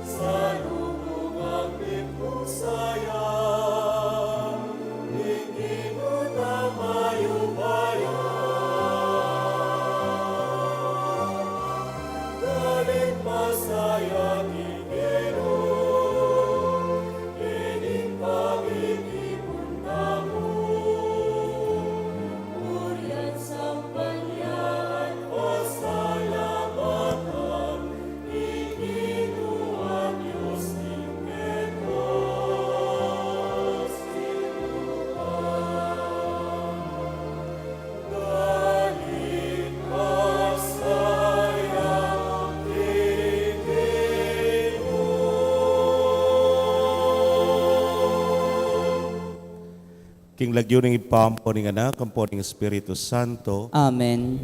salubungan mi pu saya ning Ginu tang mayupaya. Nganit masaya king Ginu, keni ing pamitipun tamu, burian, samban ya at pasalamatan ing Ginu a Dios ning meto king lupa. Nganit masaya king Ginu. King lagyu ning Ibpa, ampo ning Anak, ampo ning Espiritu Santo. Amen.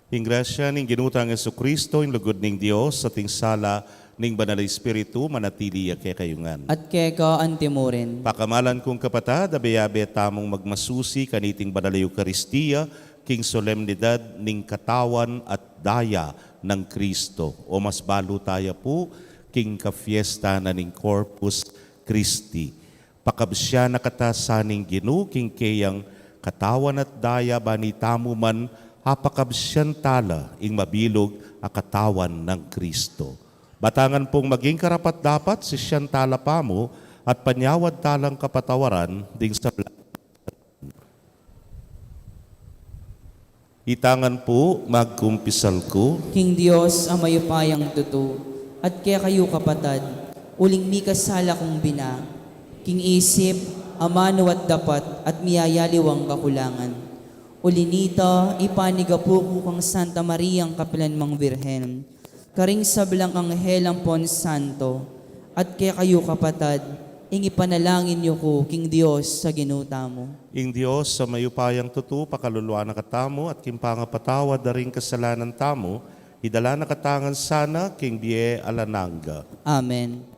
Ing grasya ning Ginu tang Jesucristo, ing lugud ning Dios, at ing sala ning Banal a Espiritu, manatili ya kekayu ngan. At keka antimurin. Pakamalan kung kapatad, abe-abe tamung magmasusi kaniting Banal a Eukaristia, king solemnidad ning katawan at daya nang Cristo. O mas balu taya pu, king kafiesta na ning Corpus Christi. Pakabsian na kata sa ning Ginu king keyang katawan at daya, bani tamu man apakabsian tala ing mabilug a katawan nang Cristo. Batangan pung maging karapat-dapat, sisian tala pamu at panyawad talang kapatawaran ding sablang Itangan pu, magkumpisal ku. King Dios a mayupayang tutu, at kekayu kapatad, uling mikasala kung bina, king isip, amanu at dapat, at miyayaliwang kakulangan. Uli nita, ipanigapu ku kang Santa Mariang kapilan mang Birhen, karing sablang anghel ampon santo, at kekayu kapatad, ing ipanalangin yu ku king Dios a Ginu tamu. Ing Dios a mayupayang tutu, pakaluluan na katamu, at king pangapatawad da ring kasalanan tamu, idala na katamu ngan sana king bie alang angga. Amen.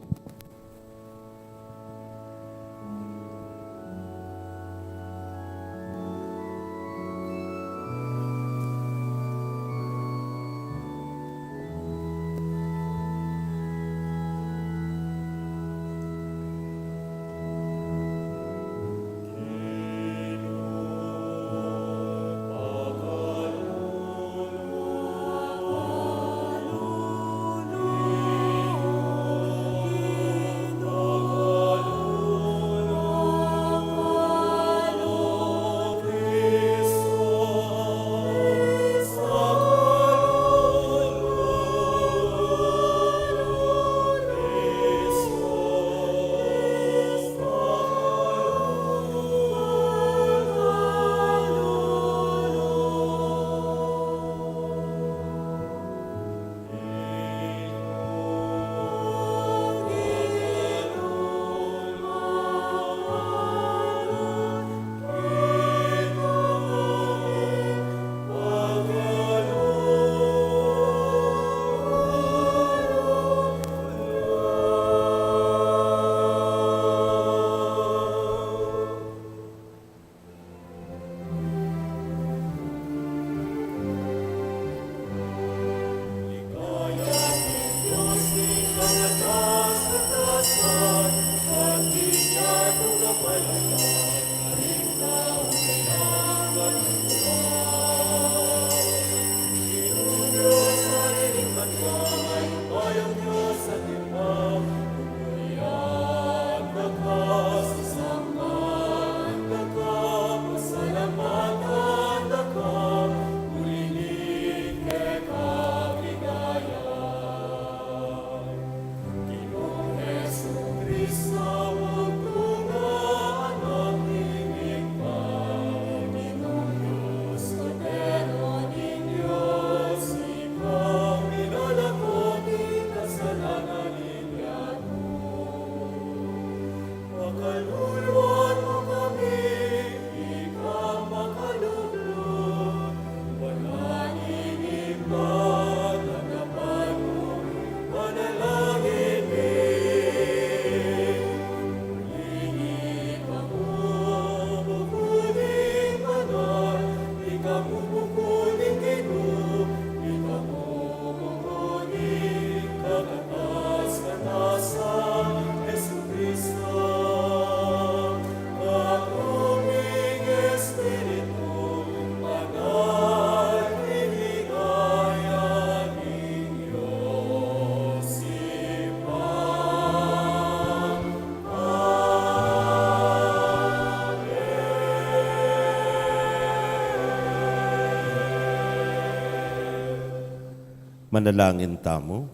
Manalangin tamu.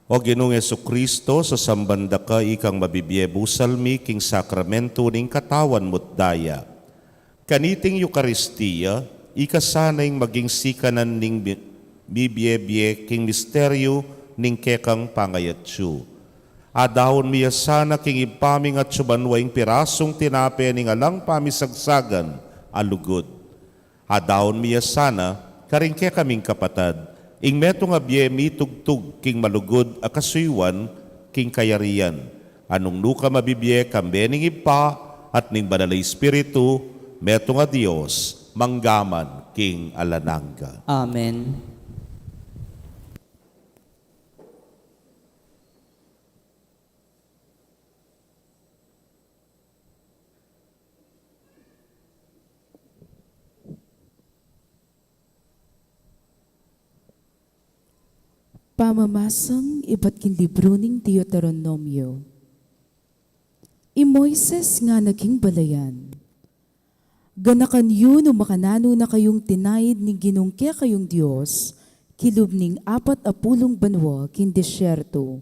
O Ginung Jesucristo, sasamban da ka ikang mabibie busal mi king sakramentu ning katawan mu't daya. Kaniting Eukaristia, ika sana ing maging sikanan ning bi-, bibie-bie king misteryu ning kekang pangayatsu. Adaun mi ya sana king Ibpa ming atsu banua ing pirasung tinape ning alang pamisagsagan a lugud. Adaun mi ya sana karing kekaming kapatad, ing metung a bie mitugtug king malugud a kasuyuan king kayarian, a nung nuka mabibie kambe ning Ibpa at ning Banal a Espiritu, metung a Dios, mangga man king alang angga. Amen. Pamamasang ibat king libru ning Deuteronomio. I Moises ngana king balayan, ganakan yu nu makananu na kayung tinaid ning Ginung kekayung Dios, kilub ning apat a pulung banua king disyertu.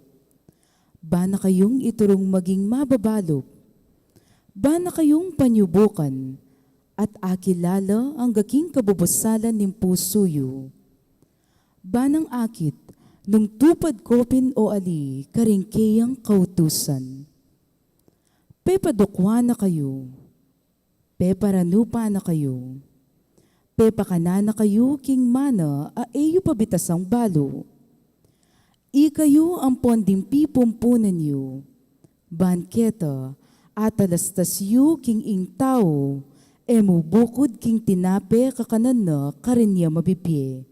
Ba na kayung iturung maging mababalub. Ba na kayung panyubukan, at akilala angga king kabubusalan ning pusu yu. Ba nang akit nung tupad ko pin o ali karing keyang kautusan. Pepadukwa na kayu, peparanupa na kayu, pepakanan na kayu king mana a e yu pabitasang balu. Ikayu ampon ding pipumpunan yu, ban keta atalastas yu king ing tau e mu bukud king tinape kakanan na karin ya mabibie,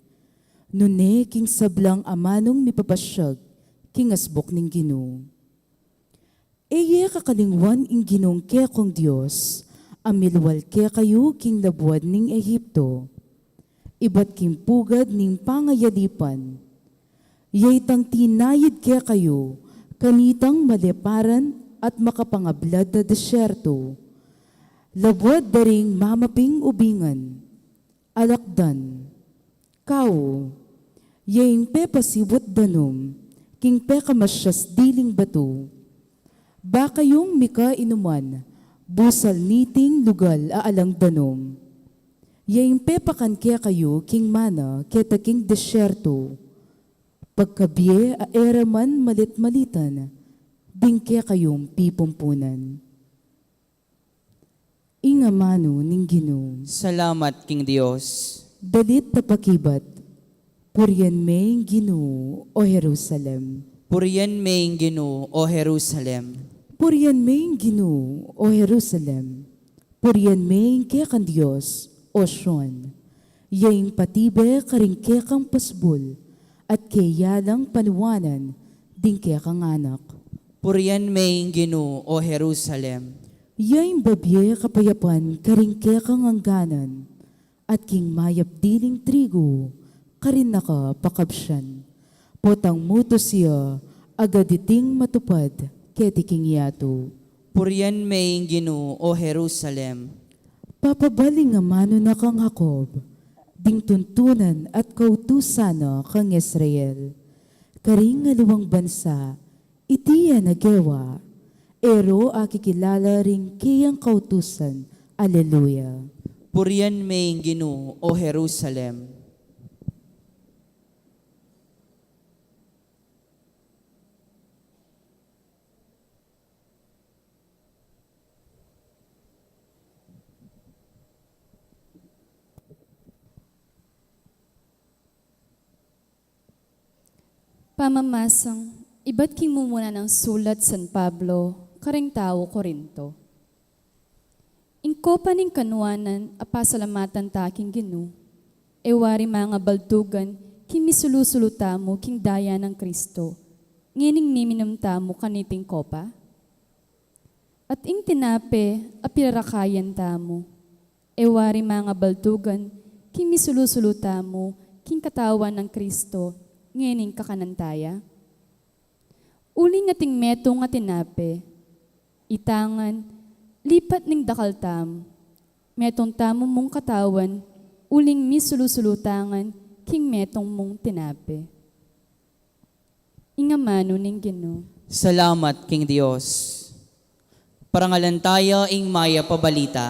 nune king sablang amanung mipapasyag king asbuk ning Ginu. E ye kakalingwan ing Ginung kekong Dios a milwal kekayu king labuad ning Egipto, ibat king pugad ning pangayalipan. Ya itang tinaid kekayu kanitang maleparan at makapangablad a disyertu, labuad da ring mamaping ubingan, alakdan. Kau, ya ing pepasibut danum king pekamasyas diling batu. Ba kayung mika inuman busal niting lugal a alang danum. Ya ing pepakan kekayu king mana keta king disyertu. Pagkabie a e ra man malit-malitan ding kekayung pipumpunan. Ing amanu ning Ginu. Salamat king Dios. Dalit a pakibat. Purian me ing Ginu, o Jerusalem. Purian me ing Ginu, o Jerusalem. Purian me ing Ginu, o Jerusalem. Purian me ing kekang Dios, o Sion. Ya ing patibe karing kekang pasbul, at keya lang panuanan ding kekang anak. Purian me ing Ginu, o Jerusalem. Ya ing babie kapayapan karing kekang angganan, at king mayap diling trigu karin na ka pakabsian. Potang mutus ya agad iting matupad keti king yatu. Purian me ing Ginu, o Jerusalem. Papabal ing amanu na kang Jacob, ding tuntunan at kautusan na kang Israel. Karing aliwang bansa, iti ya na gewa, e ro akikilala ring keyang kautusan. Aleluya. Purian me ing Ginu, o Jerusalem. Pamamasang ibat king mumuna nang sulat San Pablo karing tau Corinto. Ing kopa ning kanuanan a pasalamatan ta king Ginu, e wari mangabaldugan king misulu-sulu tamu king daya nang Kristo, ngening miminum tamu kaniting kopa? At ing tinape a pirarakayan tamu, e wari mangabaldugan king misulu-sulu tamu king katawan nang Kristo, ngening kakanan ta ya? Uling ating metung a tinape, ita ngan, lipat ning dakal tamu, metung tamu mung katawan, uling misulu-sulu ta ngan king metung mung tinape. Ing amanu ning Ginu. Salamat king Dios. Parangalan taya ing mayap a balita.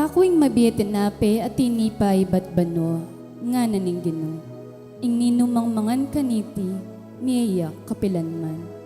Aku ing mabie tinape a tinipa ibat banua, ngana ning Ginu. Ing ninumang mangan kaniti, mie ya kapilanman.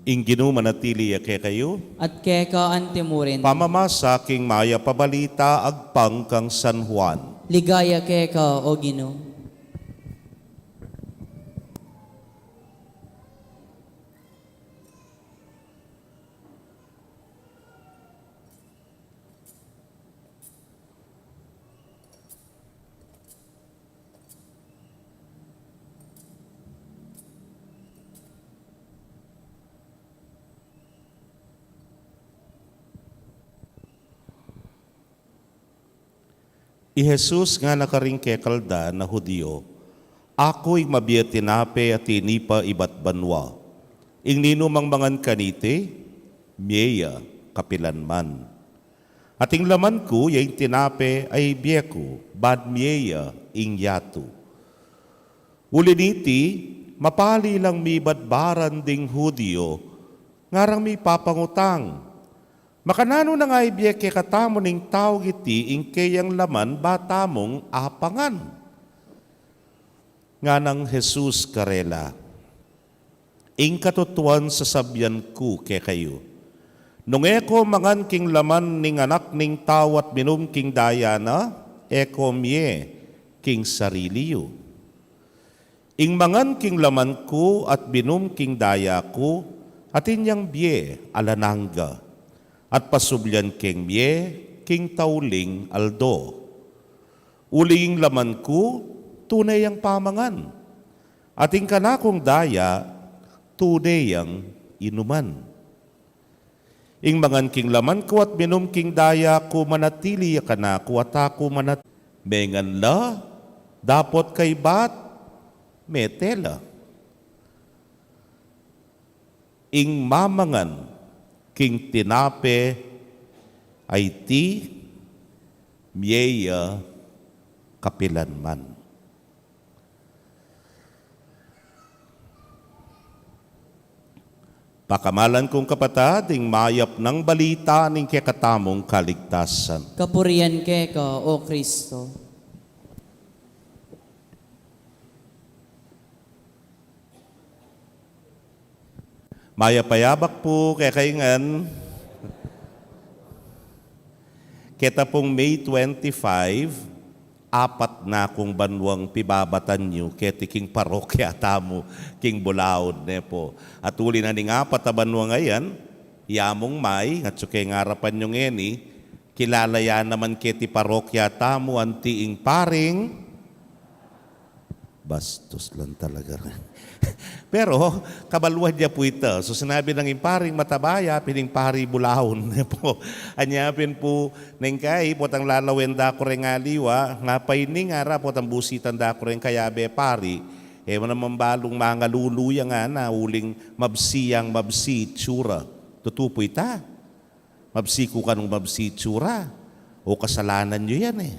Ing Ginu manatili ya kekayu. At keka antimurin. Pamamasa king mayap a balita agpang kang San Juan. Ligaya keka, O Ginu. I Jesus ngana karing kekaldan a Judio, "Aku ing mabie a tinape a tinipa ibat banua. Ing ninumang mangan kaniti, mie ya kapilanman. At ing laman ku ya ing tinape a ibie ku, ban mie ya ing yatu." Uli niti, mapali lang mibat baran ding Judio, ngarang mipapangutang, "Makananu na nga ibie kekatamu ning taung iti ing keyang laman ba tamung apangan?" Nganang Jesus karela, "Ing katutuan sasabian ku kekayu, nung e ko mangan king laman ning Anak ning Tau at minum king daya na, e ko mie king sarili yu. Ing mangan king laman ku at minum king daya ku, atin yang bie alang angga, at pasublian keng mie king tauling aldo. Uling ing laman ku, tune yang pamangan, at ing kanakung daya, tune yang inuman. Ing mangan king laman ku at minum king daya ku, manatili ya kanaku at aku manat-, mengan la, dapot kaybat, mete la. Ing mamangan king tinape a iti, mie ya kapilanman." Pakamalan kung kapatad, ing mayap nang balita ning kekatamung kaligtasan. Kapurian keka, O Kristo. Mayap a yabak pu kekayu ngan. Keta pung May twenty-five, apat na kung banuang pibabatan yu keti king parokya tamu king Bulaon, ne pu. At uli na ning apat a banua a yan, ya mung May, ngatsu keng arapan yu ngeni, kilala ya naman keti parokya tamu anti ing paring Bastos lang talaga. Pero, kabaluan ya pu ita. So, sinabi nang ing paring mataba, yapin ing pari bulaun. Ne pu, anya pin pu, neng kai, potang lalawen da ku reng aliwa, nga pa ini nga ra, potang busitan da ku reng kayabe pari. E, mana mambalung mangalulu ya ngana, uling mabsi yang mabsi itsura. Tutu pu ita. Mabsi ku kanung mabsi itsura. O kasalanan yu yan e.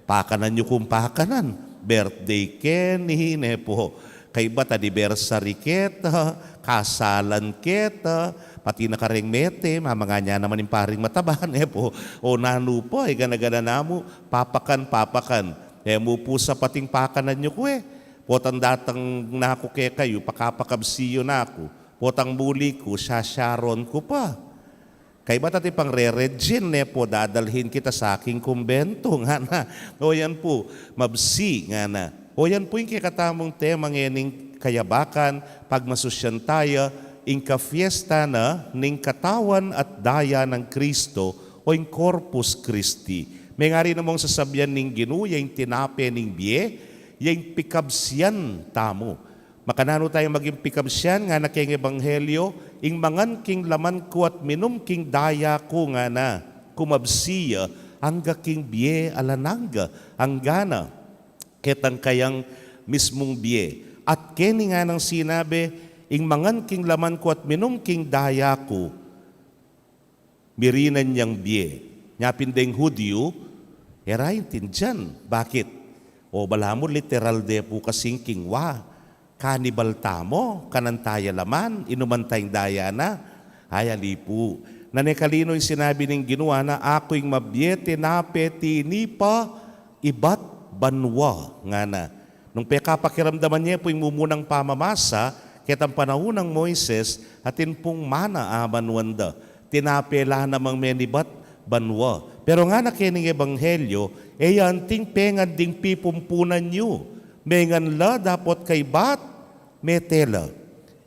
Pakanan yu kung pakanan. Birthday keni, ne pu. Kaybat anniversary keta, kasalan keta, pati na kareng mete, mamangan ya naman ing paring mataba, ne pu. O nanu pa, e gana-gana na mu, papakan, papakan. E mu pu sapat ing pakanan yu ku e. Potang datang na ku kekayu, pakapakabsi yu na ku. Potang muli ku, sasyaron ku pa. Kaybat atin pang re-regine, ne pu, dadalhin kita sa king kumbento, ngana. O yan pu, mabsi, ngana. O yan pu ing kekatamung tema ngening kayabakan, pagmasusyan taya, ing kafiesta na ning katawan at daya nang Kristo, o ing Corpus Christi. Mengari na mung sasabian ning Ginu, ya ing tinape ning bie, ya ing pikabsian tamu. Makananu taya maging pikabsian, ngana keng ebanghelyo, ing mangan king laman ku at minum king daya ku, ngana, kumabsi ya angga king bie alang angga, anggana ketang kayang mismung bie. At keni nganang sinabi, ing mangan king laman ku at minum king daya ku, mirinan yang bie. Nya pin deng Hudyu, e ra intindian. Bakit? O balamu literal de pu kasing king wa. Kanibal tamu, kanan taya laman, inuman taya ing daya na. Ay, ali pu. Nane kalino ing sinabi ning Ginu, ngana, aku ing mabie tinape tinipa ibat banua, ngana. Nung pekapakiramdaman ye pu ing mumunang pamamasa, ketang panaun nang Moises, atin pung mana amanuan da. Tinape la namang menibat banua. Pero ngana keni ning ebanghelyo, e ya anting pengan ding pipumpunan yu. Mengan la dapot kaybat mete la.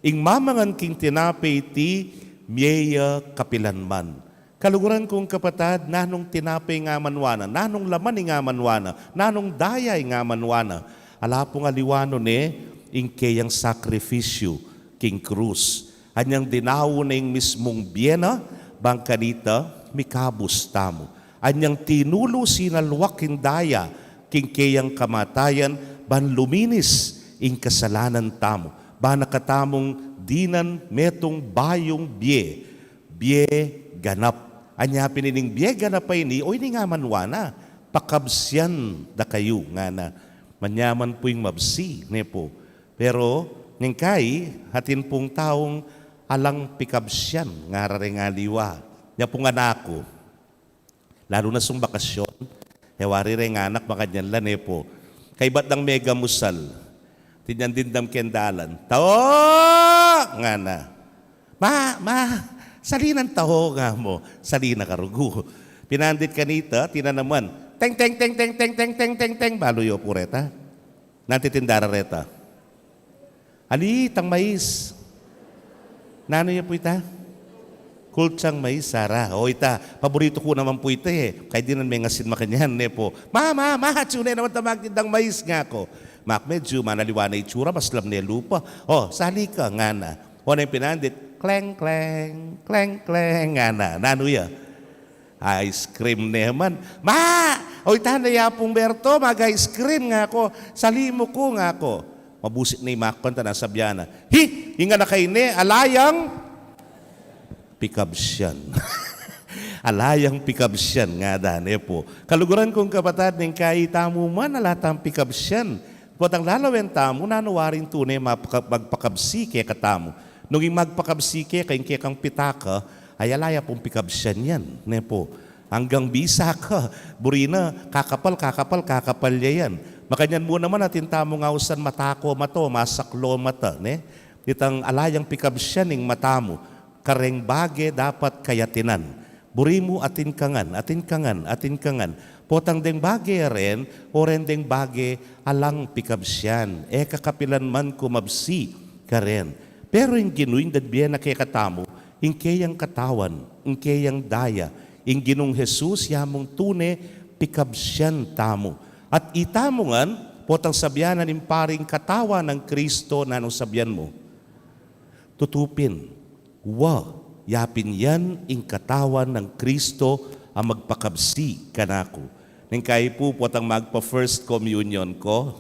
Ing mamangan king tinape iti, mie ya kapilan man. Kaluguran kung kapatad, nanung tinape ing amanuan na, nanung laman ing amanuan na, nanung daya ing amanuan na, ala pung aliwa nu ne ing keyang sakrifisyu king krus. Anyang dinau ne ing mismung bie na, bang kanita mikabus tamu. Anyang tinulu sinalwak ing daya king keyang kamatayan, ban luminis ing kasalanan tamu, ban na katamung dinan metung bayung bie, bie ganap. Anya pin ining bie ganap a ini, o ini ing amanuan na, pakabsian da kayu, ngana. Manyaman pu ing mabsi, ne pu. Pero neng kai, atin pung taung alang pikabsian, ngara reng aliwa. Nya pung anak ku, lalu na sung bakasyon, e wari reng anak makanyan la, ne pu. Kaybat dang megamusal, tinyan dimdam keng dalan, "Taho!" ngana. "Ma, ma, sali nang taho?" nga mu. "Sali na karugu." Pinandit kanita, tinanaman. Teng, teng, teng, teng, teng, teng, teng, teng, teng. Balu yu pu reta? Nanu ing tinda ra reta? Ali, tang mais. Nanu ya pu ita? Kultsang mais, sara. O ita, paboritu ku naman pu ita e. Kaya dinan mengasin makanyan, ne pu. "Ma, ma, ma, atsu ne naman tamang tindang mais," nga ku. Mak, medyu manaliwa ne itsura, maslam ne lupa. "O, sali ka," ngana. O, neng pinandit, kleng, kleng, kleng, kleng, ngana. Nanu ya? Ice cream ne man. "Ma! O, ita na ya pung Berto, mag-ice cream," nga ku. "Sali mu ku," nga ku. Mabusit ne i mak ku, anta na sabyan na, "Hi! Ing anak a ini, ala yang pikabsian." Ala yang pikabsian, ngana, ne pu. Kaluguran kung kapatad, neng kai tamu man ala tang pikabsian. Potang lalawen tamu, nanu waring tune mapaka-, magpakabsi kekatamu. Nung ing magpakabsi keka, ing kekang pitaka, ay ala ya pung pikabsian yan, ne pu. Anggang bisa ka, buri na, kakapal, kakapal, kakapal ya yan. Makanyan mu naman atin tamung ausan, matako mata, masaklo mata, ne? Itang ala yang pikabsian ing mata mu, kareng bage dapat kayatinan. Buri mu atin ka ngan, atin ka ngan, atin ka ngan. Potang deng bage a ren, o ren deng bage alang pikabsian, e ka kapilan man kumabsi karen. Pero ing Ginu ing dadbie na kekatamu, ing keyang katawan, ing keyang daya, ing Ginung Jesus, ya mung tune pikabsian tamu. At itamu ngan, Potang sabian na ning pari ing katawan nang Kristo, nanung sabian mu? Tutu pin. Wa, yapin yan ing katawan nang Kristo a magpakabsi kanaku. Neng kayi pu, potang magpa-first communion ko,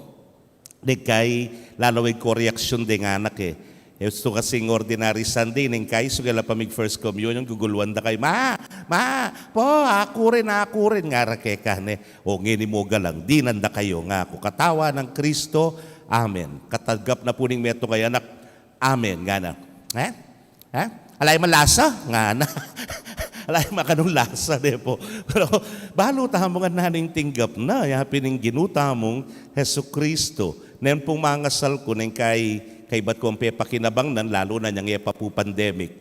neng kayi lalawig ko reaksyon deng anak e. E, estu kasing ordinary Sunday, neng kayi sugela pa mig first communion, guguluan da kayu, "Ma, ma, po, aku rin, aku rin," ngara keka ne. O ngeni mo galang, dinan da kayu, ngaku, "Katawan nang Kristo, amen." Katanggap na pu ning metung a anak, "Amen," ngana. E? E? "Ala ya man lasa?" ngana. "Ala ya man kanung lasa," ne pu. Pero balu tamu ngan nanu ing tinggap na, yapin ing Ginu tamung Jesucristo. Neng pung mangasal ku, neng kayi kaybat kung pepakinabang nan, lalu na nyang e pa pu pandemic.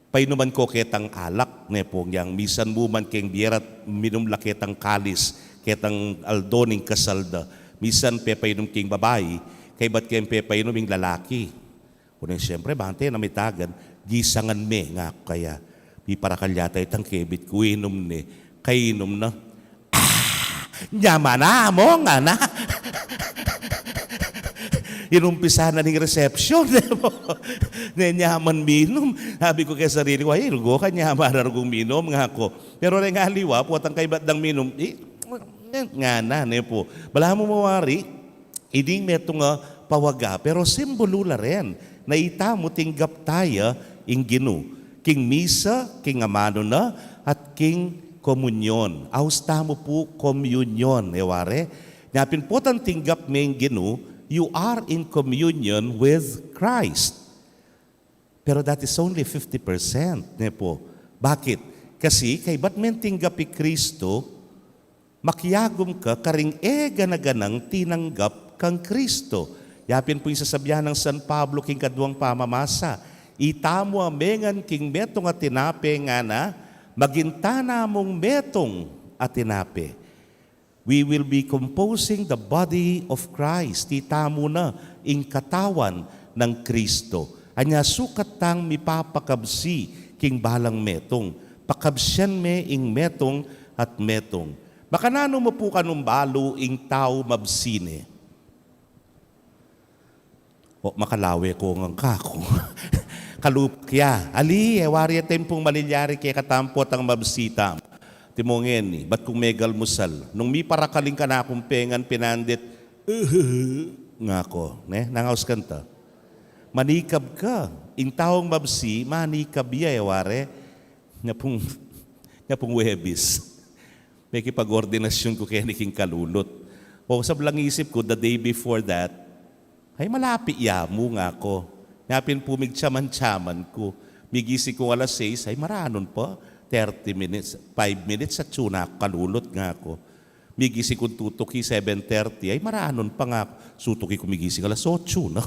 Painuman ko ketang alak, ne pu, nyang misan mu man keng bie ra't minum la ketang kalis, ketang aldo ning kasal da. Misan pepainum keng babai, kaybat keng pepainum ing lalaki. Kuneng, siyempre, bante na mitagan, gisangan me, ngaku kaya. Miparakal yata itang kebit ku, inum ne. Kainum na. "Ah, nyaman na mu," ngana. Inumpisa na ning reception, ne mu. "Ne, nyaman minum." Sabi ku keng sarili ku, "Ay, rugu ka, nyaman na rugung minum," ngaku. Pero neng aliwa, potang kaybat dang minum, i, ngana, ne pu. Balamu mawari, ini ing metung a pawaga, pero simbulu la rin na itamu tinggap taya ing Ginu. King misa, king amanu na, at king komunyon. Aus tamu pu komunyon, e wari? Nyapin potang tinggap me ing Ginu, you are in communion with Christ. Pero that is only fifty percent, ne pu. Bakit? Kasi kaybat meng tinggap i Kristo, makiagum ka karing e gana-ganang tinanggap kang Kristo. Yapin pu ing sasabian nang San Pablo king kaduang pamamasa, "Itamu a mengan king metung a tinape," ngana, "maging tana mung metung a tinape." We will be composing the body of Christ. Itamu na ing katawan nang Kristo. Anya sukat tang mipapakabsi king balang metung. Pakabsian me ing metung at metung. Makananu mu pu kanung balu ing tau mabsi ne? O, makalawe ko ngan kaku. Kalupa ke ya. Ali, e wari ya tempung malilyari kekatamu potang mabsi tamu. Timu ngeni, bat kung megalmusal, nung miparakal ing kanakung pengan, pinandit, "Uhuhu," ngaku, ne? Nangaus kanta. Manikab ka. Ing taung mabsi, manikab ya, e wari. Nya pung, nya pung Huwebes, mekipag-ordinasyun ku keni king kalulut. O, sablang isip ku, the day before that, "Ay, malapit ya mu," ngaku. Nya pin pu migtyaman-tyaman ku. Migising kung alas sais, ay, maranun pa. Thirty minutes, five minutes, atyu na ku kalulut, ngaku. Migising kung tutuki, seven thirty, ay, maranun pa, ngaku. Sutuki ku migising alas otso na.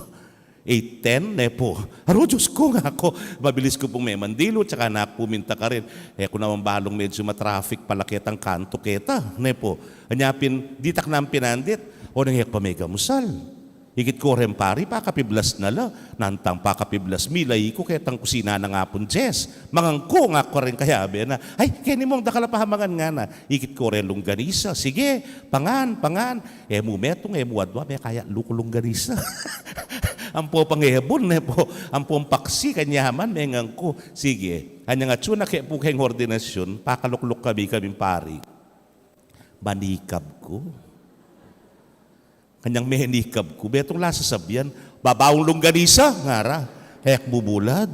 Eight ten, ne pu. Aru, Diyos ku, ngaku. Mabilis ku pung memandilu, tsaka na ku minta karin. E ku naman balung medyu matraffic pala ketang kantu keta, ne pu. Anya pin, ditak nang pinandit. O, neng e ku pa megamusal. Ikit ku reng pari, pakapiblas na la. Nantang pakapiblas, milay ku ketang kusina nang Apung Jess. Mangan ku, ngaku karing kayabe na, "Ay, keni mung dakal a pamangan," ngana. Ikit ku reng longganisa. Sige, pangan, pangan. E mu metung, e mu adua, mekayatlu kung longganisa. Ampo pang ebun, ne pu. Ampo paksi, kanyaman, mengan ku. Sige. Anyang atyu na ke pu keng ordinasyun, pakalukluk kami, kaming pari. Manikab ku. Kanyang menikab ku, betung la sasabian, "Babaung longganisa," ngara. E ku bubulad.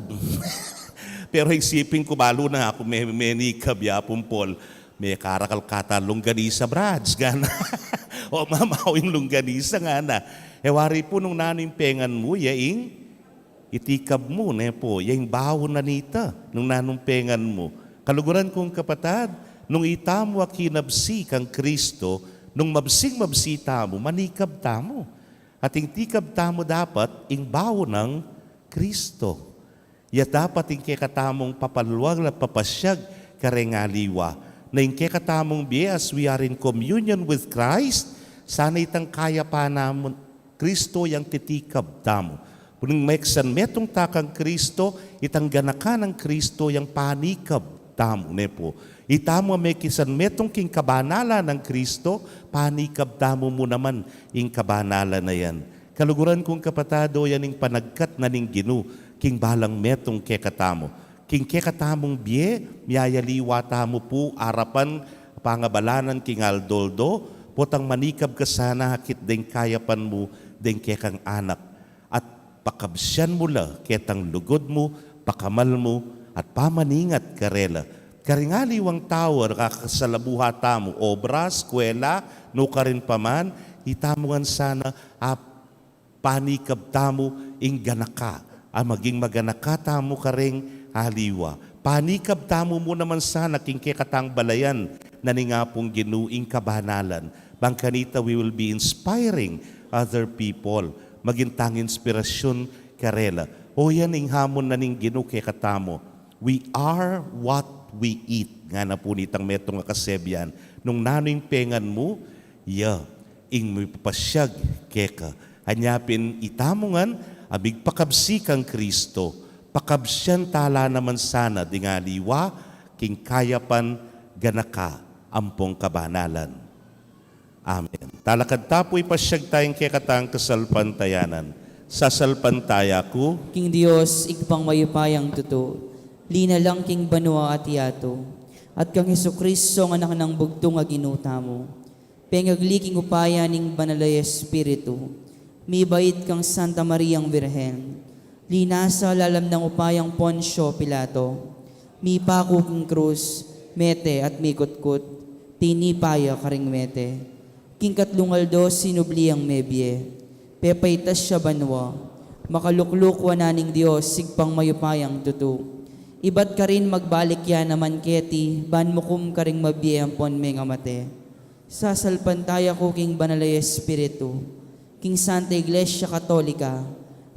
Pero isipin ku, balu na aku me-, menikab ya, Apung Paul. Mekarakal ka ta longganisa, brads, ngana. O, mamaung longganisa, ngana. E wari pu nung nanu ing pengan mu, ya ing itikab mu, ne pu, ya ing baun na nita, nung nanung pengan mu. Kaluguran kung kapatad, nung itamu a kinabsi kang Kristo, nung mabsing mabsi tamu, manikab tamu. At ing tikab tamu dapat ing baun nang Kristo. Ya dapat ing kekatamung papaluag at papasyag kareng aliwa, na ing kekatamung bie, as we are in communion with Christ, sana itang kayapan namu Kristo yang titikab tamu. Nung meksan metung ta kang Kristo, itang ganakan nang Kristo yang panikab tamu, ne pu. Itamu a mekisanmetung king kabanalan nang Kristo, panikab tamu mu naman ing kabanalan a yan. Kaluguran kung kapatad, o yan ing panagkat na ning Ginu king balang metung kekatamu. King kekatamung bie, miyayaliwa tamu pu arapan pangabalanan king aldo-aldo, potang manikab ka sana akit deng kayapan mu deng kekang anak, at pakabsian mu la ketang lugud mu, pakamal mu, at pamaningat karela. Karing aliwang tau a kakasalabuha tamu, obra, eskwela, nukarin pa man, itamu ngan sana a panikab tamu ing ganaka, a maging maganaka tamu karing aliwa. Panikab tamu mu naman sana king kekatang balayan na ning Apung Ginu ing kabanalan. Bang kanita, we will be inspiring other people. Maging tang inspirasyon karela. O yan ing hamon na ning Ginu kekatamu. We are what we eat. Ngana pu nitang metung a kasebian. Nung nanu ing pengan mu, ya ing mipapasyag keka. Anya pin itamu ngan a migpakabsi kang Kristo, pakabsian tala naman sana ding aliwa king kayapan, ganaka, ampong kabanalan. Amen. Talakad ta pu, ipasyag taya ing kekatang kasalpantayanan. Sasalpantaya ku king Dios, Ibpang mayupayang tutu, linalang king banua at yatu, at kang Jesucristo, a Anak nang bugtung a Ginu tamu, pengagli king upaya ning Banal a Espiritu, mibait kang Santa Mariang Birhen, linasa lalam nang upayang Poncio Pilato, mipaku king krus, mete at mikutkut, tinipa ya karing mete. King katlung aldo sinubli yang mebie, pepaitas ya banua, makalukluk wanan ning Dios Ibpang mayupayang tutu. Ibat karin magbalik ya naman keti ban mukum karing mabie ampon mengamate. Sasalpantaya ku king Banal a Espiritu, king Santa Iglesia Katolika,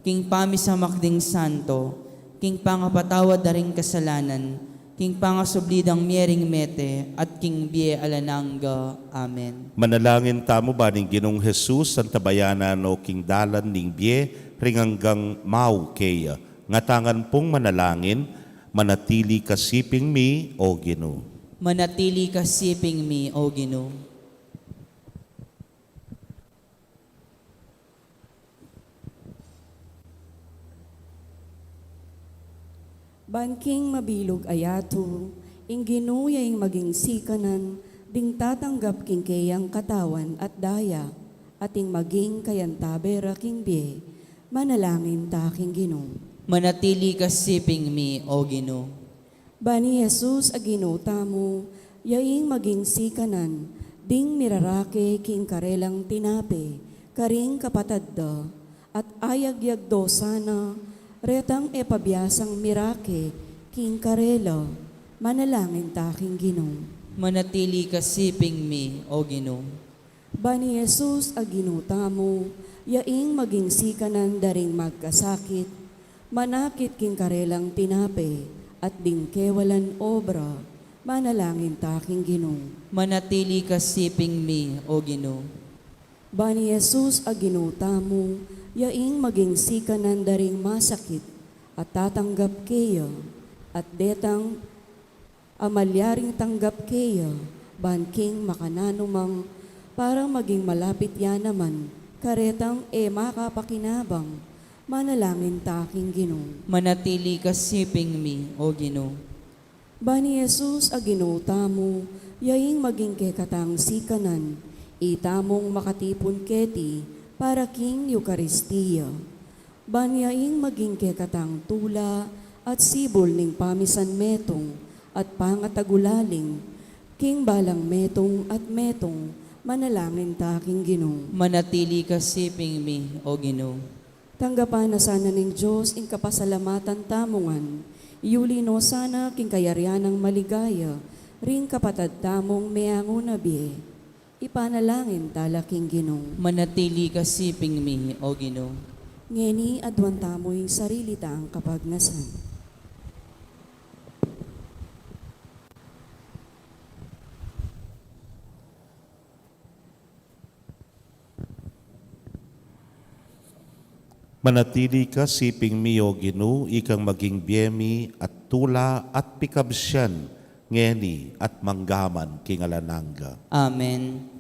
king pamisamak ding santo, king pangapatawad da ring kasalanan, king pangasubli dang mie ring mete, at king bie alang angga. Amen. Manalangin tamu ban ing Ginung Jesus antabayanan no king dalan ning bie ring anggang mau keya. Ngatamu ngan pung manalangin. Manatili ka siping mi, O Ginu. Manatili ka siping mi, O Ginu. Ban king mabilug a yatu, ing Ginu ya ing maging sikanan ding tatanggap king keyang katawan at daya, at ing maging kayantabe ra king bie. Manalangin ta king Ginu. Manatili ka siping mi, O Ginu. Ban i Jesus a Ginu tamu, ya ing maging sikanan ding mirarake king karelang tinape karing kapatad da, at ayagyag do sana retang e pabiasang mirake king karela. Manalangin ta king Ginu. Manatili ka siping mi, O Ginu. Ban i Jesus a Ginu tamu, ya ing maging sikanan da ring magkasakit, manakit king karelang tinape, at ding kewalan obra. Manalangin ta king Ginu. Manatili ka siping mi, O Ginu. Ban i Jesus a Ginu tamu, ya ing maging sikanan da ring masakit, at tatanggap keya, at detang a malyaring tanggap keya, ban king makananu mang para maging malapit ya naman karetang e makapakinabang. Manalangin ta king Ginu. Manatili ka siping mi, O Ginu. Ban i Jesus a Ginu tamu, ya ing maging kekatang sikanan, itamung makatipun keti para king Eukaristia. Ban ya ing maging kekatang tula at sibul ning pamisan metung at pangatagulaling king balang metung at metung. Manalangin ta king Ginu. Manatili ka siping mi, O Ginu. Tanggapan na sana ning Dios ing kapasalamatan tamu ngan, iuli no sana king kayarian nang maligaya ring kapatad tamung meangu na bie. Ipanalangin ta la king Ginu. Manatili ka siping mi, O Ginu. Ngeni aduan tamu ing sarili tang kapagnasan. Manatili ka siping mi, O Ginu, ikang maging bie mi at tula at pikabsian ngeni at manggaman king alang angga. Amen.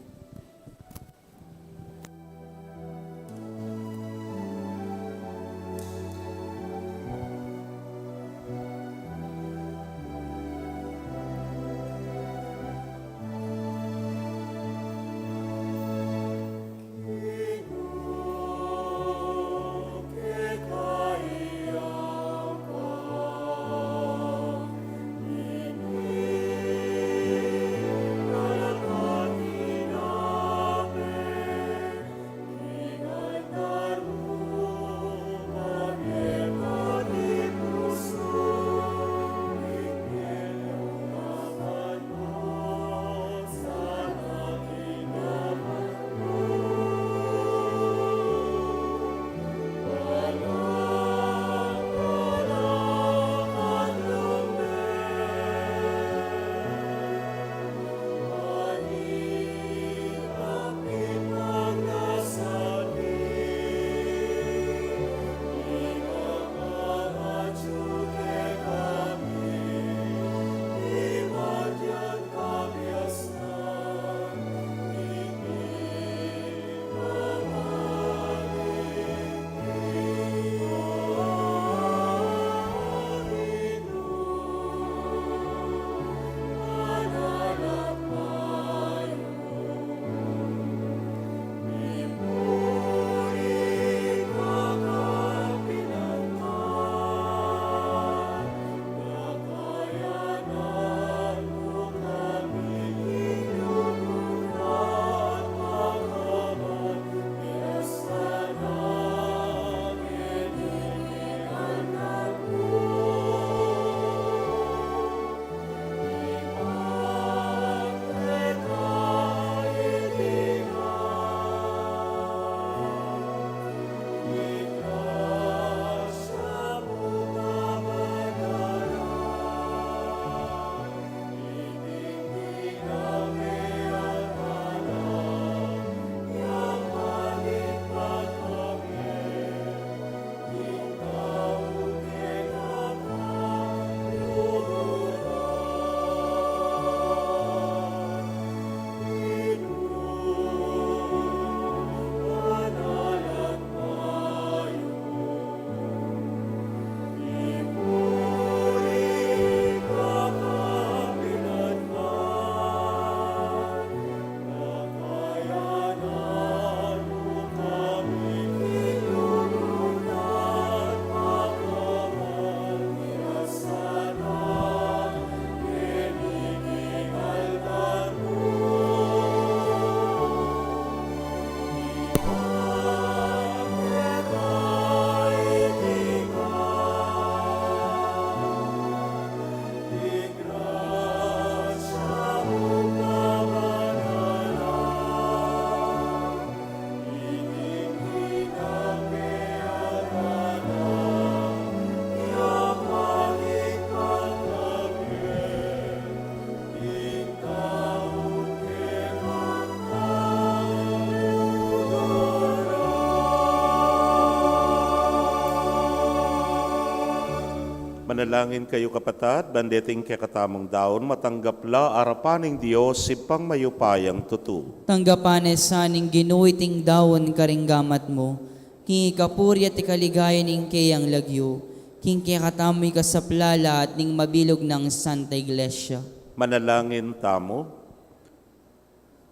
Manalangin kayu, kapatad, ban deting kekatamung daun matanggap la arapan ning Dios, Ibpang mayupayang tutu. Tanggapan ne sa ning Ginu iting daun karing gamat mu, king ikapuri at ikaligaya ning keyang lagyu, king kekatamung ikasaplala at ning mabilug nang Santa Iglesia. Manalangin tamu.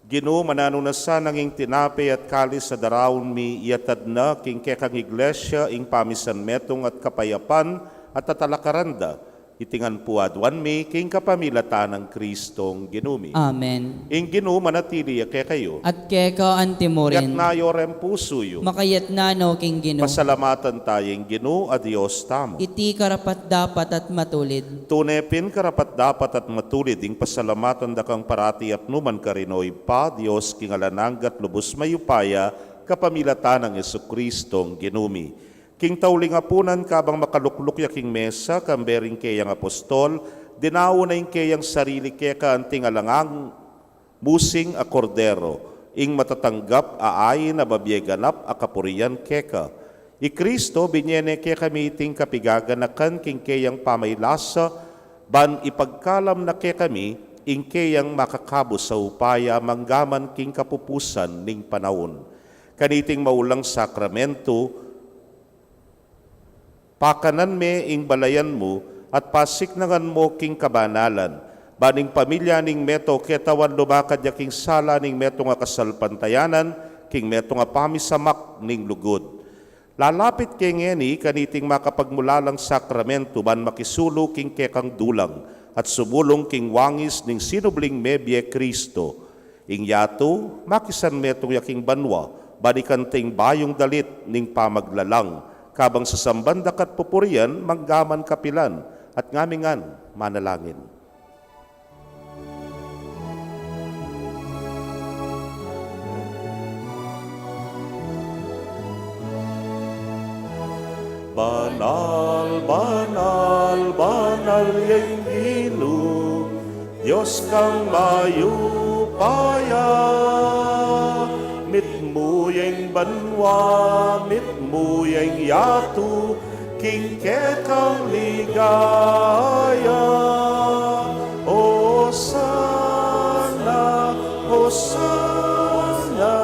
Ginu, mananu na sanang ing tinape at kalis a daraun mi, iatad na king kekang Iglesia ing pamisan metung at kapayapan at tatalakaran da, iti ngan pu aduan mi king kapamilatan nang Kristong Ginu mi. Amen. Ing Ginu manatili ya kekayu. At keka anti mu rin. Itas yu reng pusu yu. Makaitas no king Ginu. Pasalamatan taya ing Ginu a Dios tamu. Iti karapat-dapat at matulid. Tune pin karapat-dapat at matulid ing pasalamatan da kang parati at nu man karin, O Ibpa, Dios king alang angga at lubus mayupaya, kapamilatan nang Jesucristong Ginu mi. King tauling apunan, kabang makalukluk ya king mesa, kambe ring keyang apostol, dinaun na ing keyang sarili keka anting alang angga musing a Kordero, ing matatanggap a ain a babie ganap a kapurian keka. I Kristo, binie ne kekami iting kapigaganakan king keyang pamaylasa, ban ipagkalam na kekami ing keyang makakabus a upaya manggaman king kapupusan ning panaun. Kaniting maulang sakramentu, pakanan me ing balayan mu at pasiknangan mu king kabanalan, ban ing pamilya ning meto ketawan lumakad ya king sala ning metung a kasalpantayanan, king metung a pamisamak ning lugud. Lalapit ke ngeni kaniting makapagmulalang sakramentu ban makisulu king kekang dulang at sumulung king wangis ning sinubling mebie Kristo. Ing yatu, makisan metung ya king banua, ban ikanting bayung dalit ning pamaglalang, kabang sasamban da ka at pupurian, manggaman kapilan at ngamingan manalangin. Banal, banal, banal yang Ginu, Dios kang mayupaya, mitmu yang banua, mitmu yang yatu, king kekang ligaya. Hosana, Hosana,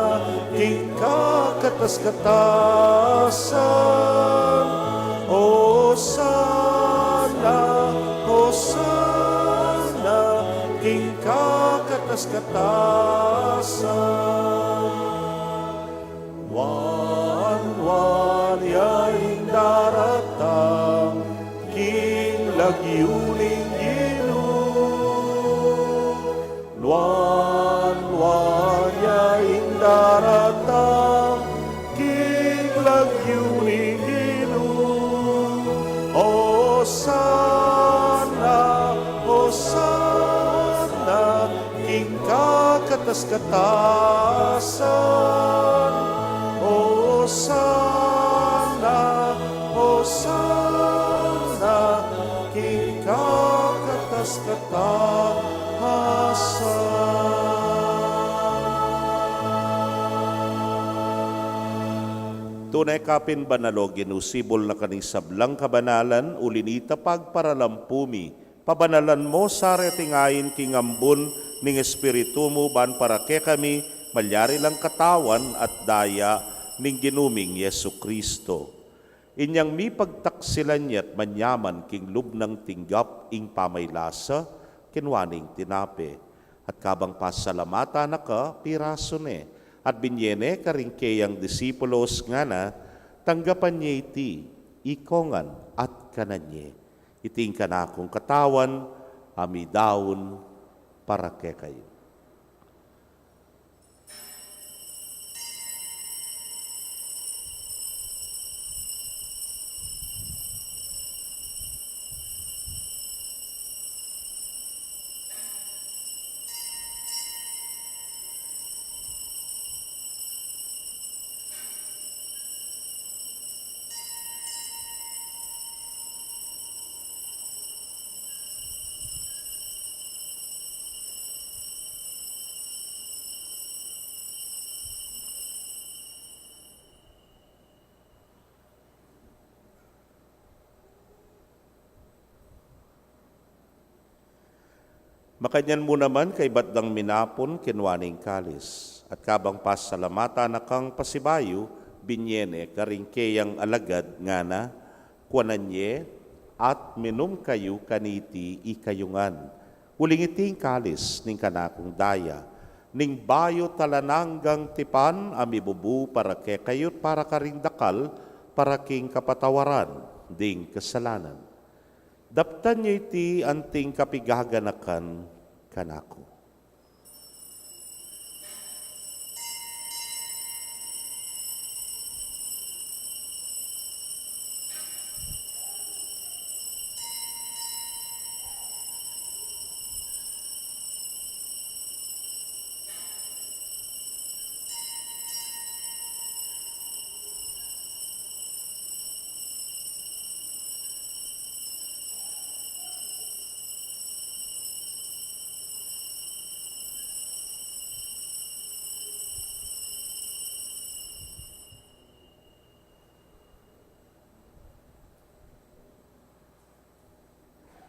king kakatas-katasan. Hosana, Hosana, king kakatas-katasan. Nuan-nuan ya ing daratang king lagyu ning Ginu. Nuan-nuan ya ing daratang king lagyu ning Ginu. Hosana, Hosana, king kakatas-katasan. Hosana, Hosana, king kakatas-katasan. Tune ka pin banal, O Ginu, sibul na ka ning sablang kabanalan, uli nita pagparalampu mi pabanalan mo sa reting ain king ambun ning Espiritu mu, ban para kekami malyari lang katawan at daya ning Ginu ming Jesucristo. Inyang mipagtaksilan ya't manyaman king lub nang tinggap ing pamaylasa, kinua ne ing tinape, at kabang pasalamatan na ka, pirasu ne, at binye ne karing keyang disipulos, ngana: Tanggapan ye iti ikongan at kanan ye. Iti ing kanakung katawan, a midaun para kekayu. Makanyan mu naman, kaybat dang minapun, kinua ne ing kalis, at kabang pasalamatan na kang pasibayu, binye ne karing keyang alagad, ngana: Kuanan ye at minum kayu kaniti ikayu ngan, uling iti ing kalis ning kanakung daya, ning bayu at alang anggang tipan, a mibubu para kekayu't para karing dakal, para king kapatawaran ding kasalanan. Daptan yu iti anting kapigaganakan kanaku.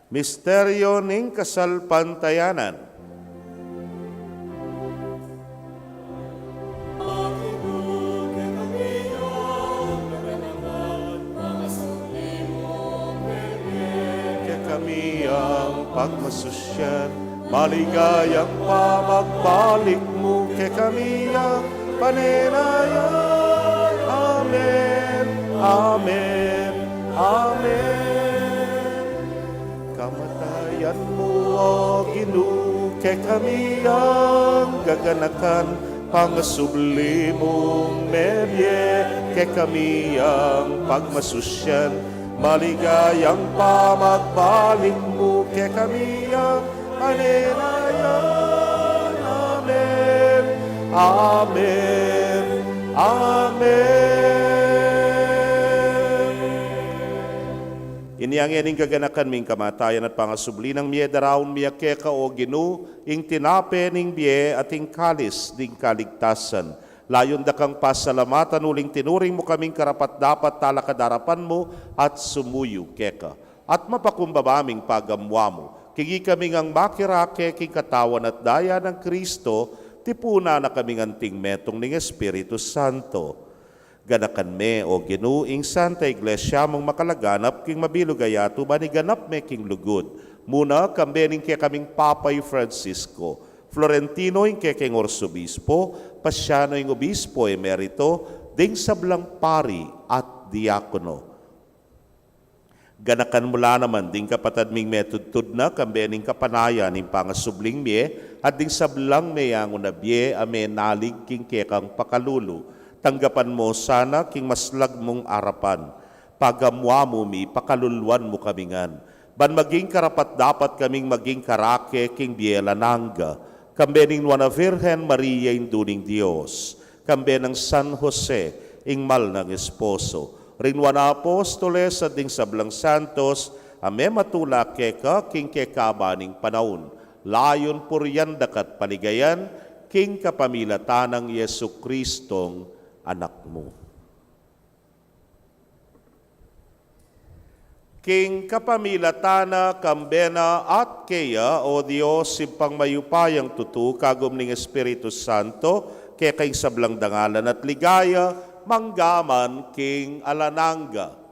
Misteryo ning kasalpantayanan. Kekami yang pagmasusyan, maligayang pamagbalik mu kekami yang panenayan. Amen, amen, amen. Kamatayan mu, O Ginu, kekami yang gaganakan, pangasubli mung mebie kekami yang pagmasusyan, maligayang pamagbalik mu kekami yang panenayan. Amen, amen, amen. Inya ngeni ing gaganakan ming kamatayan at pangasubli nang mie, daraun mi keka, O Ginu, ing tinape ning bie at ing kalis ning kaligtasan. Layun da kang pasalamatan uling tinuring mu kaming karapat-dapat talakad king arapan mu at sumuyu keka. At mapakumbaba ming pagamua mu, king ikami ngang makirake king katawan at daya nang Kristo, tipunan na kaming anting metung ning Espiritu Santo. Ganakan me, O Ginu, ing Santa Iglesia mung makalaganap king mabilug a yatu, ban iganap me king lugud mu na, kambe ning kekaming Papa i Francisco, Florentino ing kekeng Arsobispo, Pasiano ing Obispo Emerito, ding sablang pari at diakono. Ganakan mu la naman ding kapatad ming metudtud na, kambe ning kapanayan ning pangasubling mie, at ding sablang meyangu na bie a menalig king kekang pakalulu. Tanggapan mu sana king maslag mung arapan. Pagamua mu mi, pakaluluan mu kami ngan, ban maging karapat-dapat kaming maging karake king bie alang angga, kambe ning Nuan a Virgen Maria, Indu ning Dios, kambe nang San Jose, ing mal nang esposo, ring nuan a apostoles at ding sablang santos a mematula keka king kekaban ning panaun, layun purian daka at paligayan king kapamilatan nang Jesucristong Anak mu. King kapamilatan na, kambe na, at keya, O Dios, Ibpang mayupayang tutu, kagum ning Espiritu Santo, keka ing sablang dangalan at ligaya, mangga man king alang angga.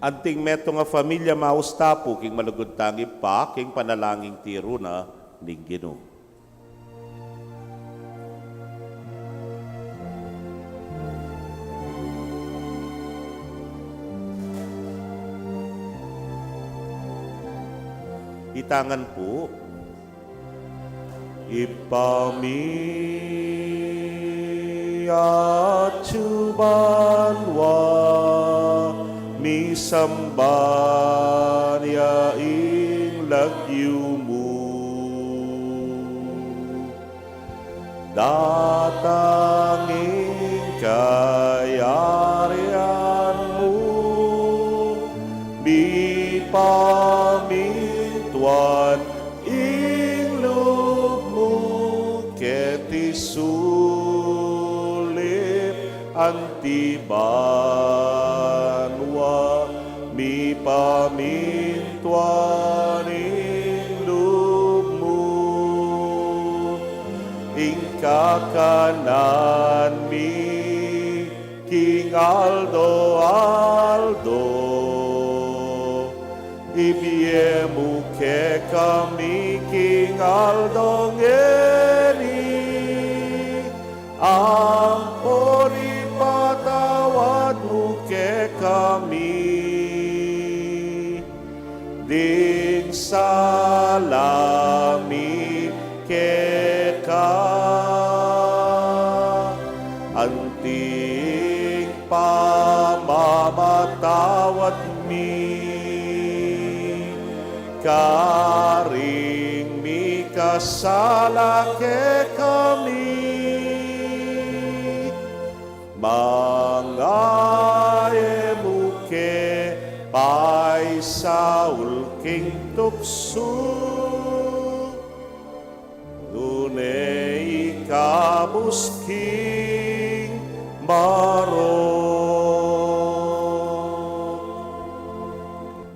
Anting metung a familia, maus ta pu king malugud tang Ibpa, king panalangin tiru na ning Ginu. Itangan pu. Ibpa mi, atsu ka banua, misamban ya ing lagyu mu. Datang ing kayarian mu, mipamintuan ing lub mu keti sulip anti banua, mipamintuan ing lub mu. Ing kakanan mi king aldo-aldo, ibie mu kekami king aldo ngeni, ampon ipatawad mu kekami ding sala mi keka, Pamamatawad mi karing mikasala kekami, manga e mu ke paisaul king tuksu, nune ikabus king marok.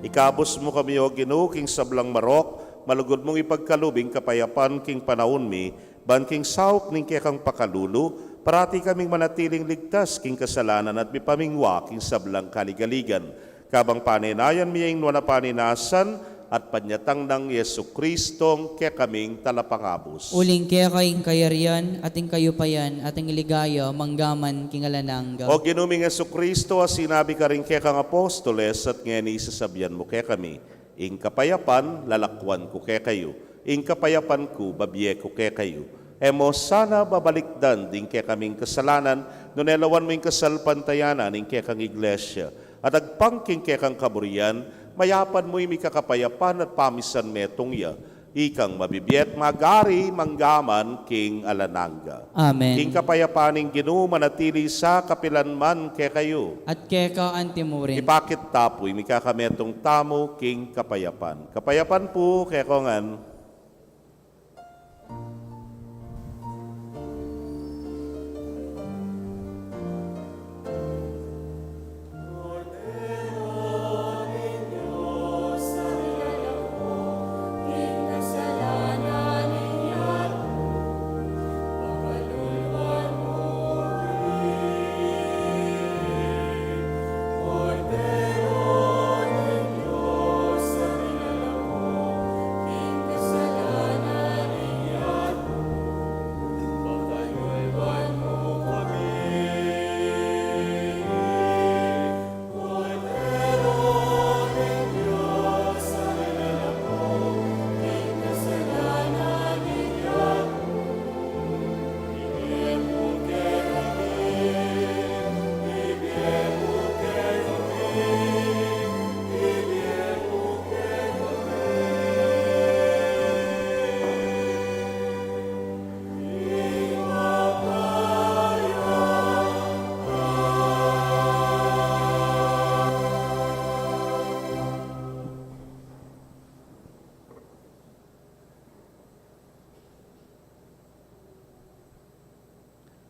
Ikabus mu kami, O Ginu, king sablang marok, malugud mung ipagkalub ing kapayapan king panaun mi, ban king saup ning kekang pakalulu, parati kaming manatiling ligtas king kasalanan at mipamingwa king sablang kaligaligan. Kabang panenayan mi ing nuan a paninasan at panyatang nang Jesucristong kekaming talapangabus. Uling keka ing kayarian, at ing kayupayan, at ing ligaya, manggaman king alang angga. O Ginu ming Jesucristo, a sinabi karing kekang apostoles, at ngeni sasabian mu kekami, ing kapayapan lalakwan ku kekayu, ing kapayapan ku babie ku kekayu. E mo sana babalikdan ding kekaming kasalanan, nune lawan mu ing kasalpantayanan ning kekang iglesia, at agpang king kekang kaburian, mayapan mu ing mikakapayapan at pamisan metung ya, ikang mabibie at magari manggaman king alang angga. Amen. Ing kapayapan ning Ginu manatili sa kapilan man kekayu. At keka antimurin. Ipakit ta pu ing mikakametung tamu king kapayapan. Kapayapan pu kekongan.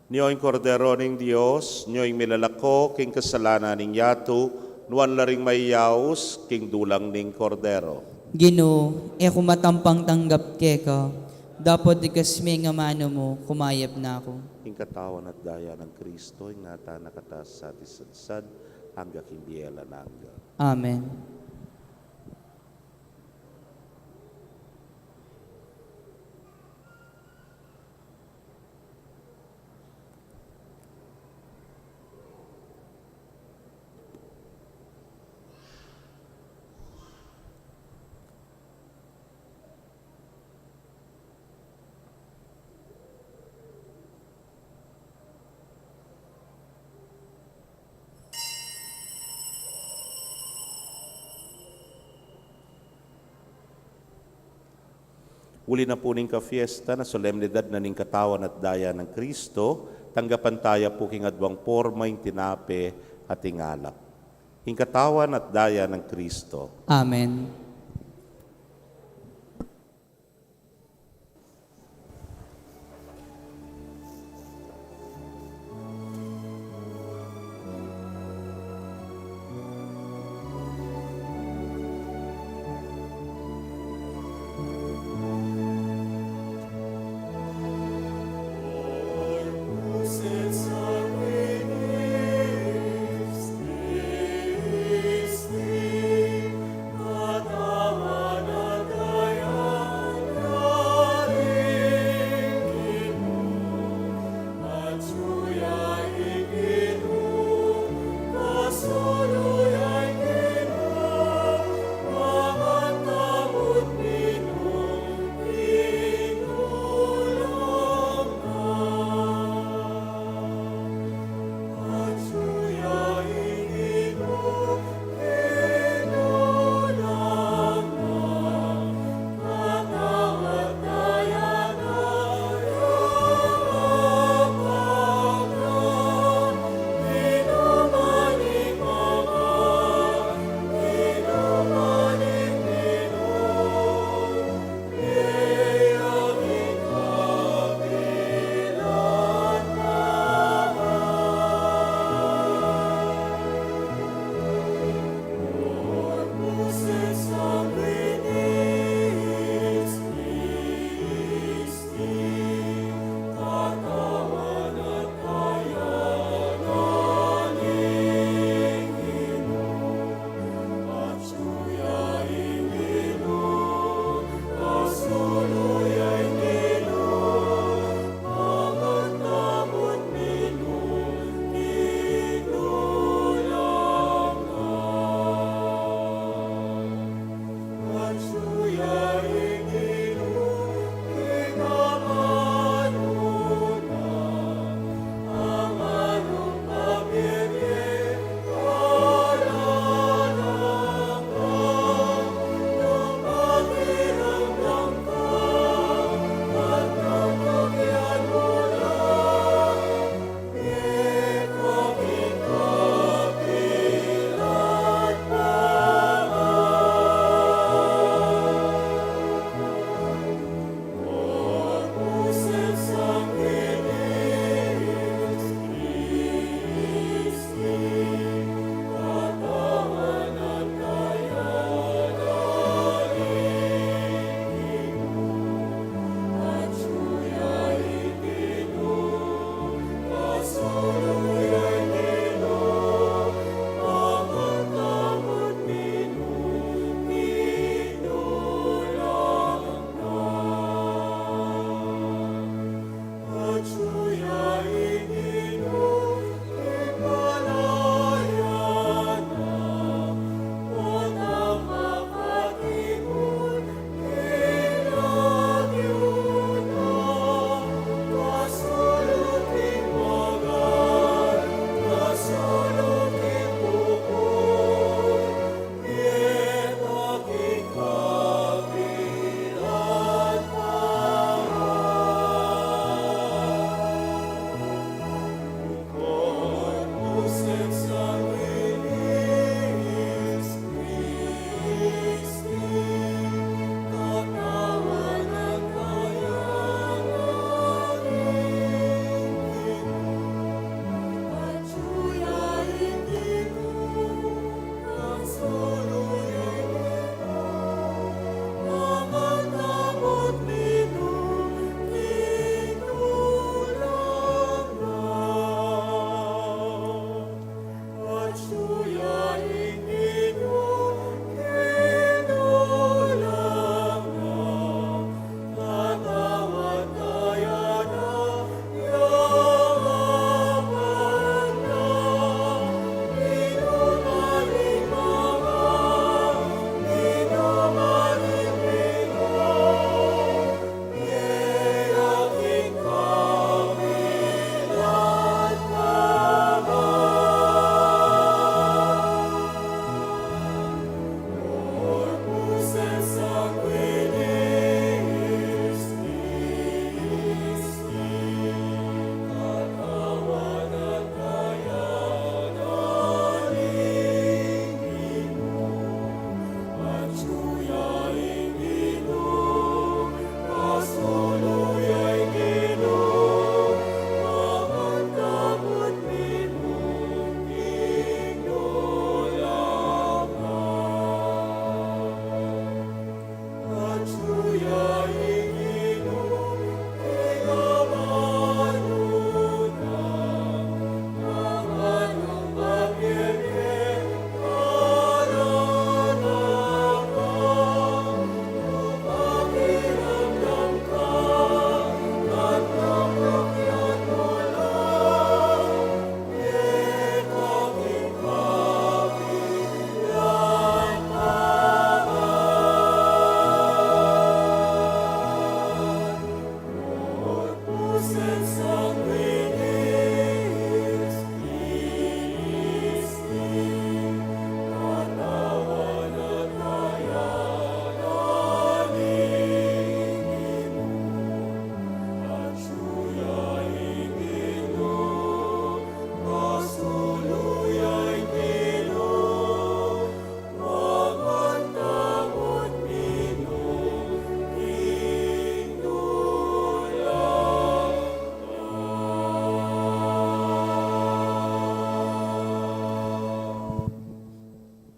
Nyo ing Kordero ning Dios, nyo ing milalako king kasalanan ning yatu, nuan la ring mayayaus king dulang ning Kordero. Ginu, e ku matampang tanggap keka, dapot ikas me ing amanu mu, kumayap na ku. Ing katawan at daya nang Kristo, ingatan na katamu at isadsad, angga king bie alang angga. Amen. Uli na pu ning kafiestan at solemnidad na ning katawan at daya nang Kristo, tanggapan taya pu king aduang porma ing tinape at ing alak. Ing katawan at daya nang Kristo. Amen.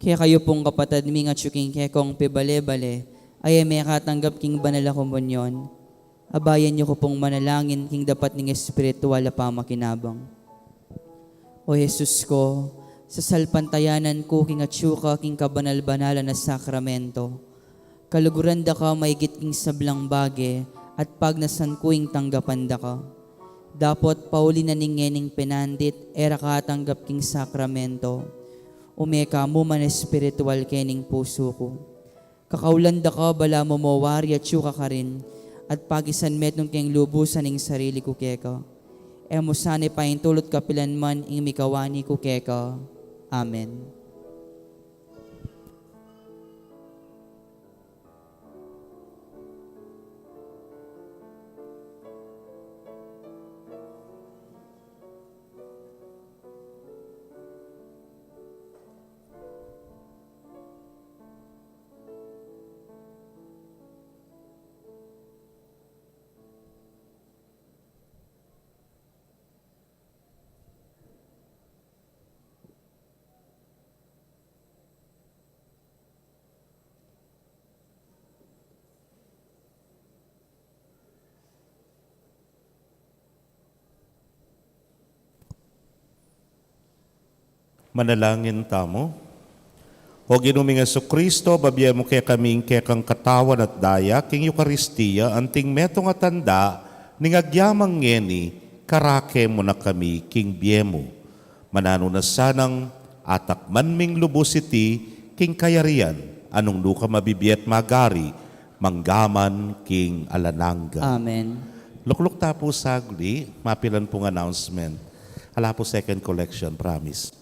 Kekayu pung kapatad ming atyu king kekong pibale-bale, a e mekatanggap king banal a komunyon, abayan yu ku pung manalangin king dapat ning espiritual a pamakinabang. O Jesus ko, sasalpantayanan ku king atyu ka king kabanal-banalan a sakramento. Kaluguran da ka maigit king sablang bage, at pagnasan ku ing tanggapan da ka. Dapot pauli na ning ngening penandit, e ra ka atanggap king sakramento, ume ka mu man espiritual kening pusu ku. Kakaulan da ka, balamu mo wari atyu ka karin, at pakisan metung keng lubusan ing sarili ku keka. E mu sana paintulut kapilan man ing mikawani ku keka. Amen. Manalangin tamu. O Ginu ming Jesucristo, babie mu kekami ing kekang katawan at daya king Eukaristia, anting metung a tanda ning agyamang ngeni, karake mu na kami king bie mu. Mananu na sanang atakman ming lubus iti king kayarian, a nung nu ka mabibie at magari, mangga man king alang angga. Amen. Lukluk ta pu sagli, mapilan pung announcement. Ala pu second collection, promise.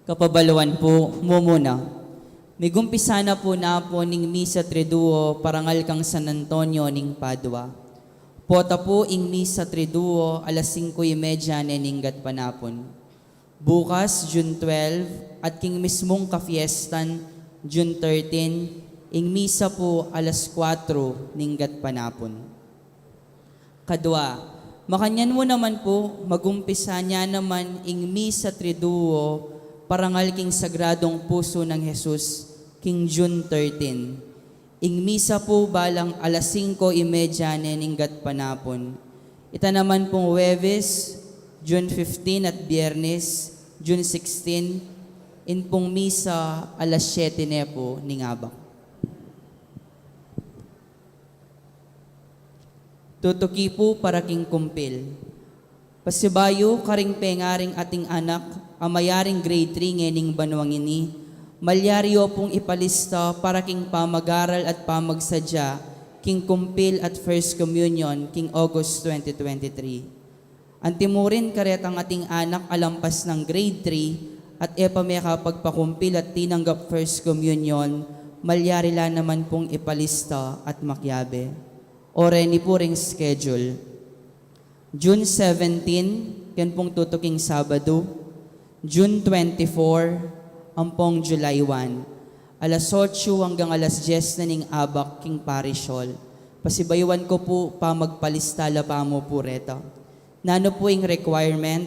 Kapabaluan pu, mumuna. Migumpisa na pu napun ing Misa Triduo parangal kang San Antonio ning Padua. Pota pu ing Misa Triduo alas singko y media ne ning gatpanapun. Bukas, June twelve, at king mismung kafiestan, June thirteen, ing misa pu alas kuatro ning gatpanapun. Kadua, makanyan mu naman pu, magumpisa ne naman ing Misa Triduo parangal king Sagradong Pusu nang Jesus, king June thirteen. Ing misa pu balang alas singko y media ne ning gatpanapun. Ita naman pung Huwebes, June fifteen, at Biyernes, June sixteen, ing pung misa alas siyete ne pu ning abak. Tutuki pu para king kumpil. Pasibayu karing pengaring ating anak a mayaring grade three ngening banuang ini, malyari yu pung ipalista para king pamagaral at pamagsadya king kumpil at First Communion king August twenty twenty-three. Antimurin karetang ating anak a lampas nang grade three at e pa mekapagpakumpil at tinanggap First Communion, malyari la naman pung ipalista at makiabe. O reni pu ring schedule. June seventeen, ken pung tutuking Sabadu, June twenty-four, ampong July one, alas otso anggang alas dyes na ning abak king parish hall. Pasibayuan ku pu, pamagpalista la pa mu pu reta. Nanu pu ing requirement?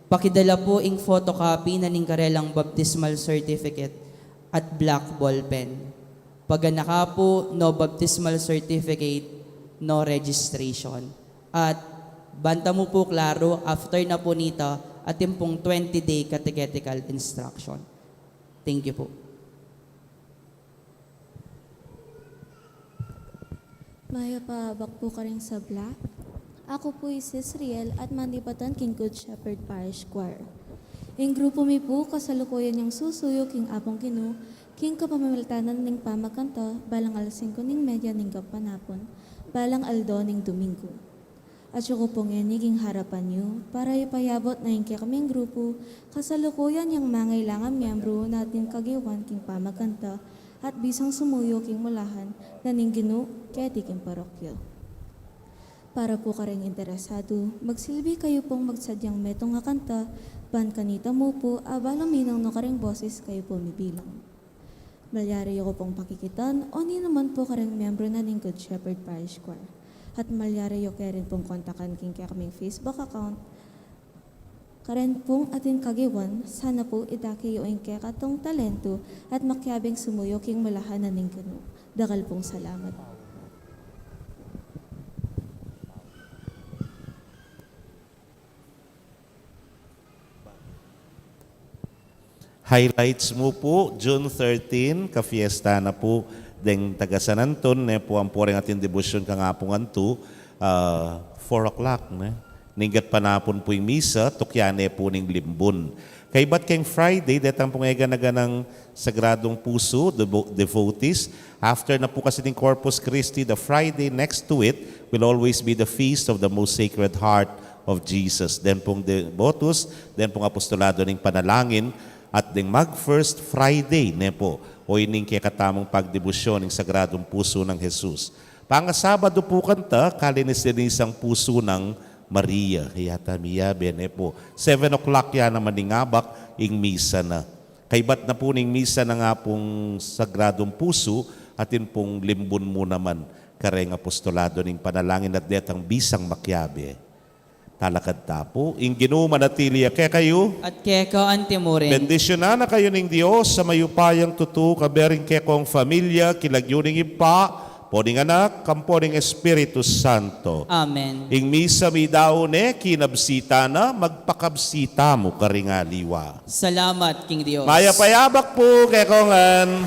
Pakidala pu ing photocopy na ning karelang baptismal certificate at black ball pen. Pag anak pu, no baptismal certificate, no registration. At banta mu pu klaru, after na pu nita, atin pung twenty-day catechetical instruction. Thank you pu. Mayap a abak pu karing sabla. Aku pu i Sis Riel at manibatan king Good Shepherd Parish Choir. Ing grupu mi pu kasalukuyan yang susuyu king Apung Ginu, king kapamilatan ning pamagkanta, balang alas singko ning media ning gatpanapun, balang aldo ning Domingo. Atyu ku pu ngeni king harapan yu, para ipayabut na ing kekaming grupu, kasalukuyan yang mangailangan miyembru na atin kagiwan king pamagkanta, at bisang sumuyu king mulahan na ning Ginu keti king parokya. Para pu karing interesadu, magsilbi kayu pung magsadyang metung a kanta, ban kanita mu pu, a balamu nung nu karing boses kayu pu mibilang. Malyari yu ku pung pakikitan, o ninuman pu karing miyembru na ning Good Shepherd Parish Choir. At malyari yu ke rin pung kontakan king kekaming Facebook account, Karen pung atin kagiwan, sana pu idake yu ing kekatang talentu at makiabing sumuyu king malahanan ning kanu. Dakal pung salamat. Highlights mu pu, June thirteen, kafiesta na pu deng taga San Anton, ne pu ampo reng atin debosyon kang apung antu, ah, four o'clock, ne? Ninggat panapun pu ing misa, tukyan ne pu ning limbun. Kaybat keng Friday, detang pung eganaganang Sagradong Pusu, devo-, devotees. After na pu kasi ning Corpus Christi, the Friday next to it will always be the Feast of the Most Sacred Heart of Jesus. Den pung Devotus, den pung Apostolado ning Panalangin, at deng mag First Friday, ne pu, o ining kekatamung pagdebosyon ning Sagradong Pusu nang Jesus. Pangasabadu pu kanta, Kalinis-linisang Pusu nang Maria. Kaya tamiya, bene pu. Seven o'clock ya naman ing abak, ing misa na. Kaybat na pu ning misa nang apung Sagradong Pusu, atin pung limbun mu naman kareng Apostolado ning Panalangin at detang bisang makiabe. Talakad ta pu, ing Ginu manatili ya kekayu. At keka anti mu rin. Bendisyunan na kayu ning Dios a mayupayang tutu, kayabe ring kekong familia, king lagyu ning Ibpa, ampo ning Anak, ampo ning Espiritu Santo. Amen. Ing misa midaun ne, kinabsitan na, magpakabsi tamu karing aliwa. Salamat king Dios. Mayap a abak pu kekongan.